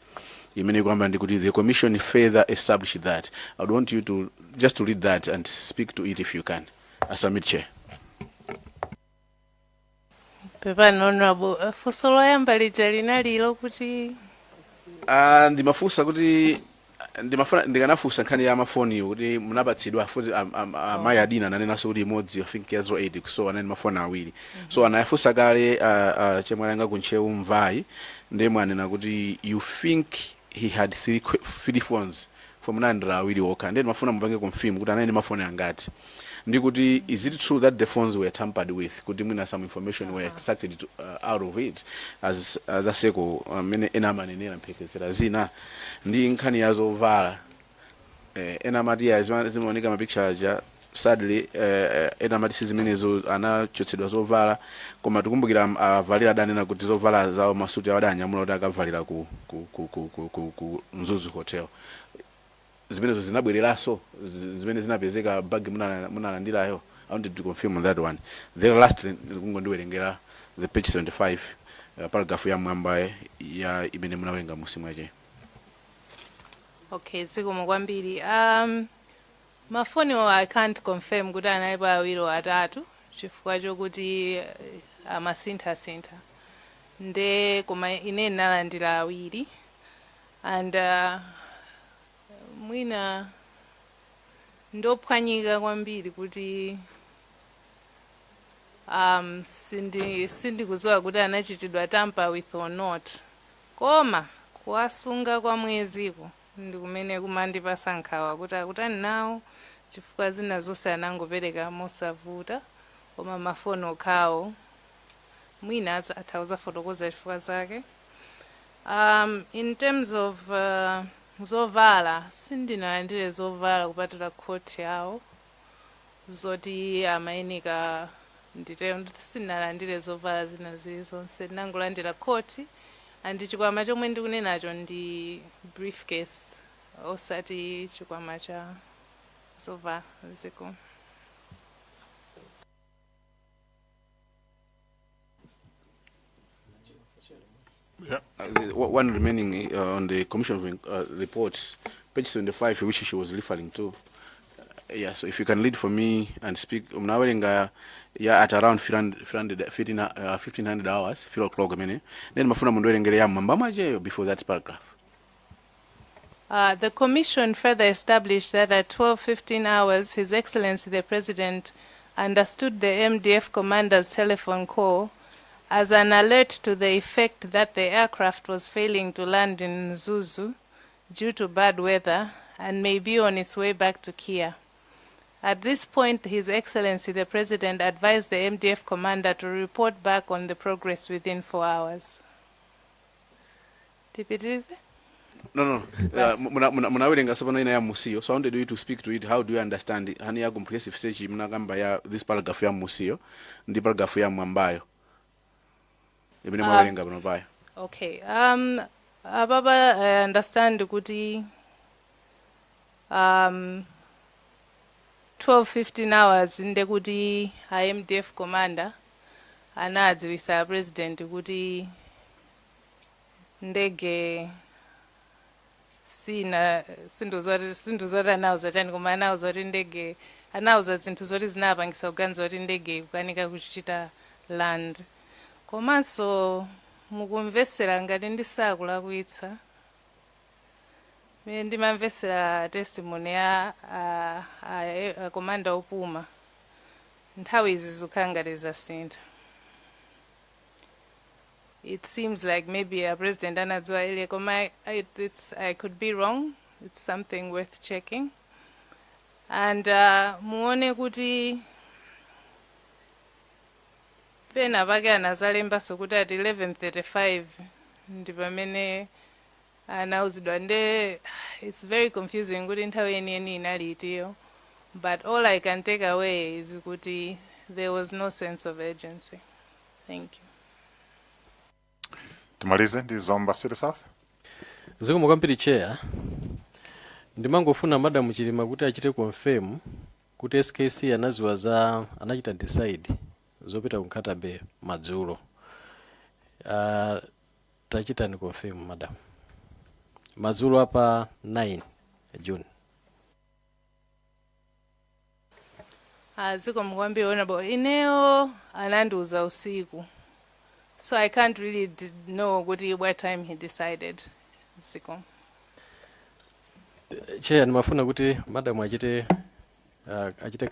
imene kwamba ndikuti the commission further established that. I would want you to just to read that and speak to it if you can. I submit, Chair. Pepani, Honorable, funso loyamba lija linalilo kuti? Ndimafunsa kuti ndimafuna ndikanafunsa nkhani ya mafoniyo kuti munapatsidwa futi amayi Adina ananenanso kuti imodzi, I think ya 08, so anali mafoni awiri. So anayafunsa kale chemwali anga kuntcheu Mvayi, ndiye mwanena kuti you think he had three phones for munalandira awiri okha, ndiye ndimafuna mupange confirm kuti anali ndi mafoni angati, ndi kuti is it true that the phones were tampered with, kuti mwina some information were extracted out of it as zaseko amene ena amanenera mphekesera zina, ndi nkhani ya zovala, ena amati ya zimaoneka mapicture aja, sadly ena amati si zimenezo, anachotsedwa zovala, koma tikumbukira avalira adanena kuti zovala zawo, masuti awo adanyamula kuti akavalira ku Mzuzu Hotel. Zimenezo zinabwereranso zimene zinapezeka bag munalandirayo? I wanted to confirm on that one. Then lastly, kungondiwerengera the page 75, paragraph ya mwamba ya imene munawerenga musi mwache. Okay, zikomo kwambiri. Mafoniwo I can't confirm kuti analipo awiri or atatu chifukwa chokuti amasinthasintha, nde koma ine ndinalandira awiri and mwina ndophwanyika kwambiri kuti sindikudziwa kuti anachitidwa tamper with or not, koma kuwasunga kwa mweziko ndi kumene kumandipasa nkhawa kuti akutani nawo, chifukwa zina zonse anangopereka mosavuta, koma mafoni okhawo mwina atha kudzafotokoza chifukwa zake. In terms of zovala, sindinalandire zovala kupatula coat yawo zoti amayenika nditero, nditi sindinalandire zovala zina zilizonse, ndinangolandira coat and chikwama chomwe ndikunenacho ndi briefcase, osati chikwama cha zovala ziko. Yeah. One remaining on the commission of reports, page 75, which she was referring to. Yeah, so if you can read for me and speak, mnawerenga ya at around 300, 300, 15, 1500 hours, 3 o'clock amene. Then mafuna mundiwerengere ya mwamba mwacheyo before that paragraph. The Commission further established that at 12:15 hours, His Excellency the President understood the MDF commander's telephone call as an alert to the effect that the aircraft was failing to land in Mzuzu due to bad weather. and may be on its way back to KIA. At this point, His Excellency the President advised the MDF commander to report back on the progress within 4 hours. Tipitirize? No, munawerenga tsopano ina ya musiyo, so I wanted you to speak to it. How do you understand it? Nkhani ya comprehensive search, munakamba ya this paragraph ya musiyo ndi paragraph ya mwambayo imene mwawerenga pano payo. Okay. Ababa, I understand kuti 12:15 hours ndekuti a MDF commander anadziwisa president kuti ndege sina sinduzoti anauza chani, koma anauza kuti ndege, anauza zinthu zoti zinapangisa kuganiza kuti ndege ikukanika kuchita land. Komanso mukumvesera, ngati ndisakulakwitsa, mene ndimamvesera testimony ya a commander opuma, nthawi izi zikukhala ngati zasintha. It seems like maybe a president anadziwa ile, koma I could be wrong. It's something worth checking. And muone kuti pena pake anazalembanso kuti at 11:35 ndi pamene anauzidwa. Nde it's very confusing kuti nthawi yeniyeni inali itiyo, but all I can take away is kuti there was no sense of urgency. Thank you. Timalize ndi Zomba City South. Zikomo kwambiri, Chair. Ndimangofuna Madam Chilima kuti achite confirm kuti SKC anaziwa za anachita decide zopita ku Nkhata Bay madzulo. Tachitani confirm, madam, madzulo apa 9 June. Ah, zikomo kwambiri, Honorable. Ineyo anandiuza usiku, so I can't really know kuti what time he decided. Zikomo. Chair, ndimafuna kuti madam achite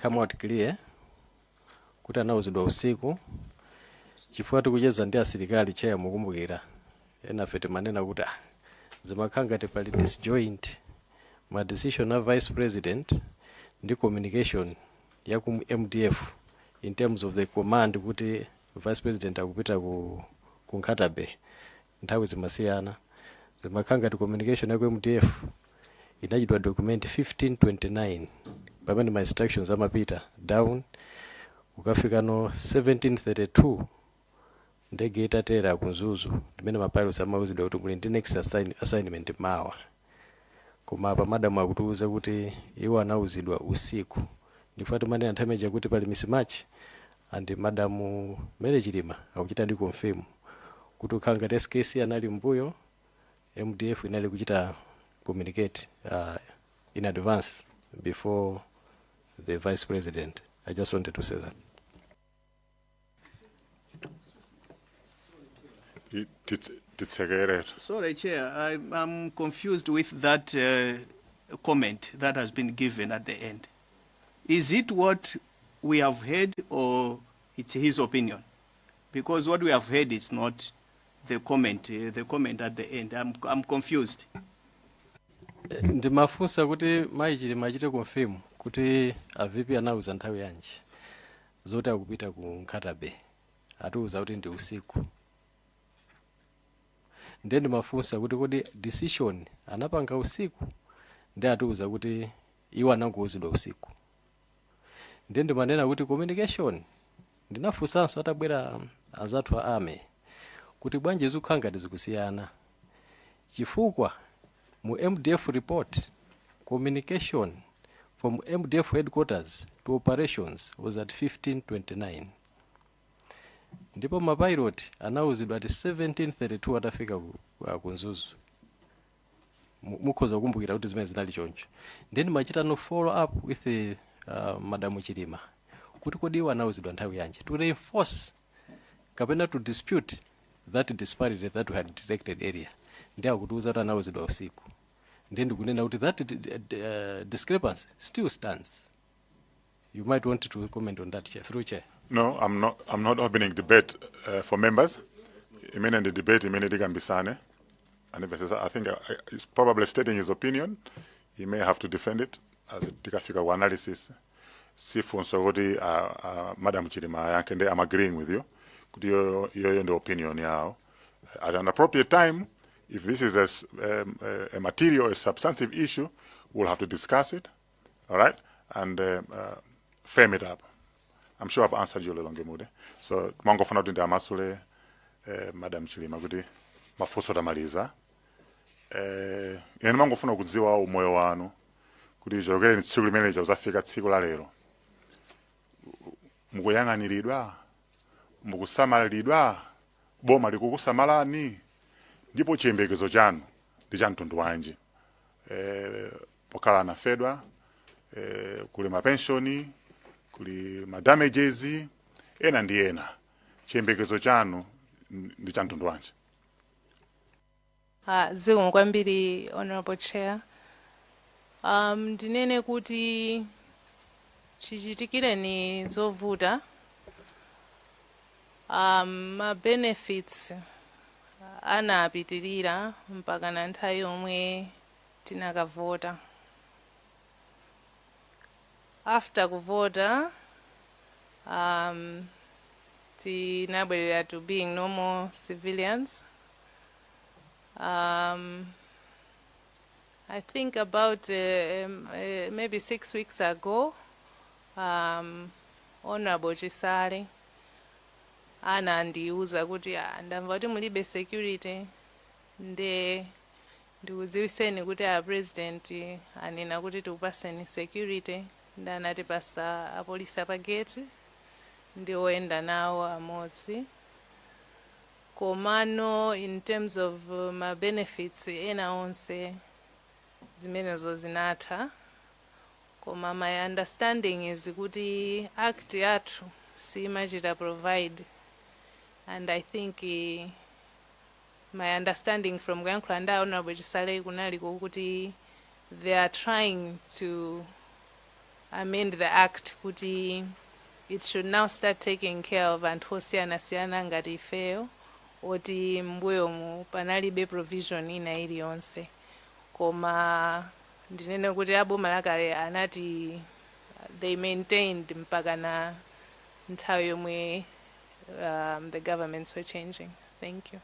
come out clear kuti anauzidwa usiku, chifukwa tikucheza ndi asilikali, Chair, mukumbukira enafe timanena kuti ah, zimakhala ngati pali disjoint ma decision a vice president ndi communication ya ku MDF in terms of the command kuti vice president akupita ku Nkhata Bay. Nthawi zimasiyana, zimakhala ngati communication ya ku MDF inachitwa document 1529 pamene ma instructions amapita down kukafikano 1732, ndege itatera ku Mzuzu, ndimene ma pilots amauzidwa kuti muli ndi next assignment mawa. Koma apa madamu akutiuza kuti iwo anauzidwa usiku. Ndifuna timanena nthawi imeneja kuti pali mismatch, and Madamu Mary Chilima akuchita ndi confirm kuti ukhala ngati SKC anali mbuyo, MDF inali kuchita communicate in advance before the vice president. I just wanted to say that. Titsekerero. Sorry, Chair, I'm confused with that comment that has been given at the end. Is it what we have heard or it's his opinion? Because what we have heard is not the comment at the end. I'm confused. Ndimafunsa kuti mayi Chilima achite confirm kuti a VP anauza nthawi yanji zoti akupita ku Nkhata Bay. Atiuza kuti ndi usiku. Ndiye ndimafunsa kuti kodi decision anapanga usiku? Ndi atiuza kuti iwo anangouzidwa usiku. Ndiye ndimanena kuti communication, ndinafunsanso atabwera anzathu a army kuti bwanji zikukhala ngati zikusiyana, chifukwa mu MDF report, communication from MDF headquarters to operations was at 1529, ndipo mapilot anauzidwa ati 1732 atafika ku Mzuzu. Mukhoza kukumbukira kuti zimene zinali choncho. Then machitano follow up with Madamu Chilima kuti kodi iwo anauzidwa nthawi yanji, to reinforce kapena to dispute that disparity that we had detected earlier. Ndi akutiuza kuti anauzidwa usiku. Ndiye ndikunena kuti that discrepancy still stands. You might want to comment on that, Chair, through Chair. No, I'm not opening debate for members. Imene ndi debate imene tikambisane. And if I think it's probably stating his opinion. He may have to defend it as tikafika ku analysis. Sifunso kuti Madam Chilima ayankhe, ndi I'm agreeing with you kuti iyoyo ndi opinion yawo. At an appropriate time, if this is a material, a substantive issue, we'll have to discuss it, all right, and frame it up. I'm sure I've answered you, Lilongwe Mude. So mangofuna kuti ndiamasule Madam Chilima kuti mafunso tamaliza. Ine ndimangofuna kudziwa umoyo wanu kuti chokereni tsiku limene uzafika tsiku la lero, mukuyang'aniridwa, mukusamalidwa, boma likukusamalani, ndipo chiyembekezo chanu ndi cha mtundu wanji pokhala anafedwa? Kuli mapenshoni, kuli madamages ena ndi ena. Chiyembekezo chanu ndi cha mtundu wanji? Zikomo kwambiri, Honorable Chair. Ndinene kuti chichitikireni zovuta, ma benefits anapitirira mpaka na nthawi yomwe tinakavota. After kuvota, tinabwerera to being normal civilians. I think about maybe 6 weeks ago, Honorable Chisale anandiuza kuti, "Ah, ndamva kuti mulibe security, nde ndikudziwiseni kuti a President anena kuti tikupaseni security." Ndi anatipasa apolisi apageti ndi oyenda nawo amodzi. Komano in terms of ma benefits ena onse, zimenezo zinatha. Koma my understanding is kuti Act yathu simachita provide, and I think my understanding from kuyankhula ndi Honorable Chisale kunali kuti they are trying to amend the Act kuti it should now start taking care of anthu osiyanasiyana ngati ifeyo, oti mbuyomu panalibe provision ina iliyonse. Koma ndinene kuti aboma lakale anati they maintained mpaka na nthawi yomwe the governments were changing. Thank you.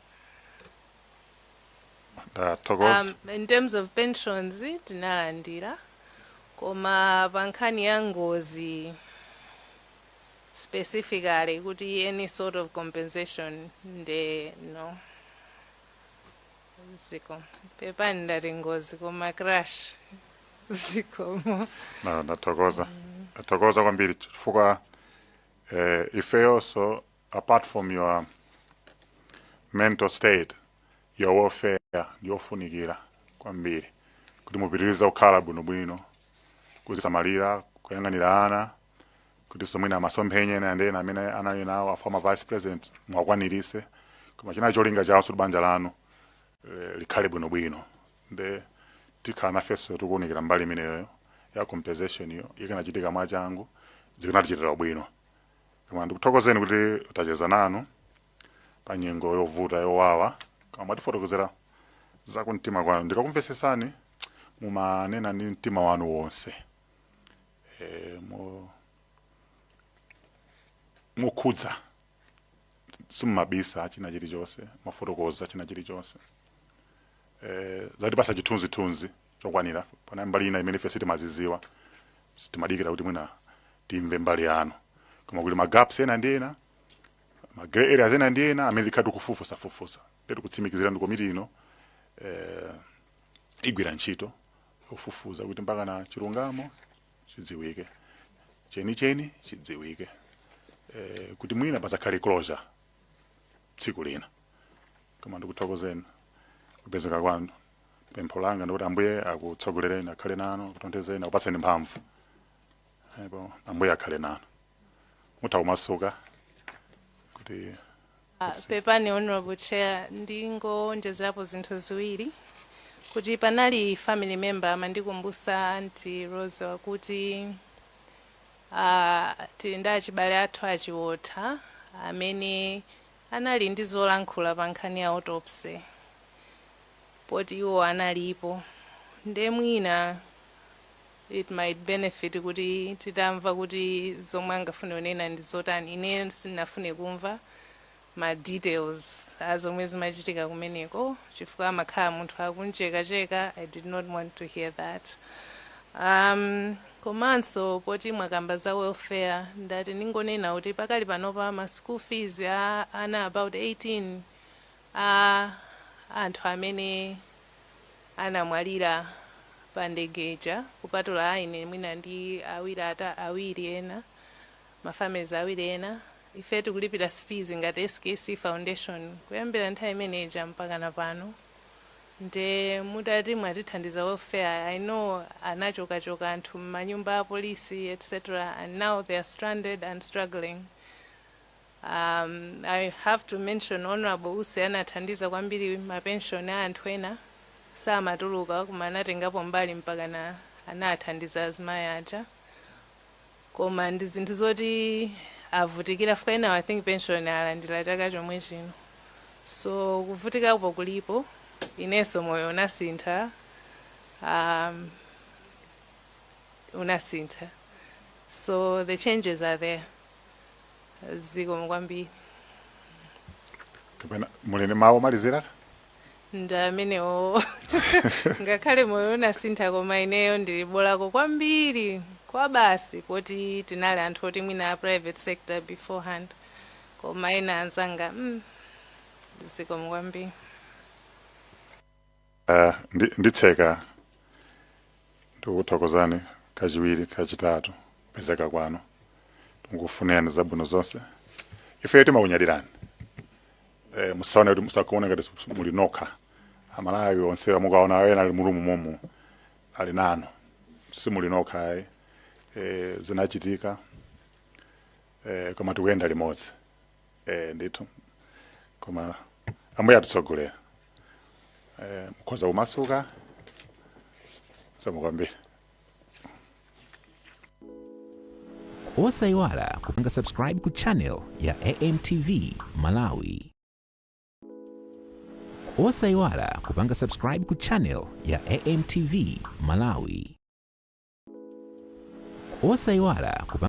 Ndathokoza. In terms of pensions, tinalandira, koma pa nkhani ya ngozi specifically, kuti any sort of compensation, nde no. Ziko pepani, ndati ngozi koma crash. Zikomo. No, ndathokoza, ndathokoza kwambiri chifukwa ifeyonso, apart from your mental state, your welfare ndiyofunikira kwambiri kuti mupitirize kukhala bwinobwino, kuzisamalira, kuyang'anira ana, kuti mwina masomphenya ena ndi ena amene anali nawo a former Vice President mwakwanirise. Koma china cholinga chawo kuti banja lanu likhale bwinobwino. Nde tikhala nafenso tikuwunikira mbali imeneyo ya compensation iyo. Ikanachitika mwachangu, zikanatichitira bwino. Koma ndikuthokozeni kuti tacheza nanu pa nyengo yovuta, yowawa, koma mwatifotokozera zakumtima kwanu. Ndikakumvesesani, mumanena ndi mtima wanu wonse, mukhudza, simumabisa china chilichonse, mafotokoza china chilichonse, zatipasa chithunzithunzi chokwanira. Pana mbali ina imene ife sitimaziziwa, sitimadikira kuti mwina timve mbali yanu, koma kuli ma gaps ena ndi ena, ma grey areas ena ndi ena amene tikhala tikufufusafufusa. Ndi tikutsimikizira ndi komiti ino igwira ntchito yofufuza kuti mpaka na chilungamo chidziwike, chenicheni chidziwike, kuti mwina pazakhale closure tsiku lina. Koma ndikuthokozeni kupezeka kwanu. Pempho langa ndikuti Ambuye akutsogolereni, akhale nanu, akutonthezeni, akupatseni mphamvu. Ndipo Ambuye akhale nanu. Mutha kumasuka kuti Pepani, Honorable Chair, ndingonjezerapo zinthu ziwiri, kuti panali family member amandikumbusa, Auntie Rose, kuti tili ndi achibale athu achiwotha amene anali ndi zolankhula pa nkhani ya autopsy, poti iwo analipo. Nde mwina It might benefit kuti titamva kuti zomwe angafune kunena ndi zotani. Ine sindinafune kumva ma details azomwe zimachitika kumeneko, chifukwa amakhala munthu akunchekacheka. I did not want to hear that. Komanso poti mwakamba za welfare, ndati ningonena kuti pakali panopa ma school fees a ana about 18 a anthu amene anamwalira pa ndegeja, kupatula aine mwina ndi awiri ata awiri ena, ma families awiri ena, ife tikulipira fees ngati SKC Foundation kuyambira nthawi imeneja mpaka na pano. Nde mutati mwatithandiza welfare, I know anachokachoka anthu m'manyumba a polisi, etc, and now they are stranded and struggling. I have to mention Honorable Usi anathandiza kwambiri mapension a anthu ena samatuluka, koma anatengapo mbali mpaka na anathandiza azimayi aja. Koma ndi zinthu zoti avutikira fuka ena, I think pension alandira chaka chomwe chino, so kuvutikapo kulipo. Inenso moyo unasintha, unasintha, so the changes are there. Zikomo kwambiri. Kapena muli ndi mawu omalizira? Ndi amenewo. Ngakhale moyo unasintha, koma ineyo ndili bolako kwambiri kwa basi, poti tinali anthu oti mwina a private sector beforehand, koma ena anzanga, zikomo kwambiri. Nditseka ndikuthokozani kachiwiri, kachitatu, kupezeka kwanu. Tikufunirani zabwino zonse. Ife timakunyadirani. Musaone kuti, musakuone ngati muli nokha. Amalawi onse mukaona ena ali mulumu momu ali nanu, simuli nokha ayi. Zinachitika, koma tikuyenda limodzi, ndithu. Koma Ambuye atitsogolera. Mukhoza kumasuka. Zikomo kwambiri. Osayiwala kupanga subscribe ku channel ya AMTV Malawi. Osayiwala kupanga subscribe ku channel ya AMTV Malawi. Osayiwala kupanga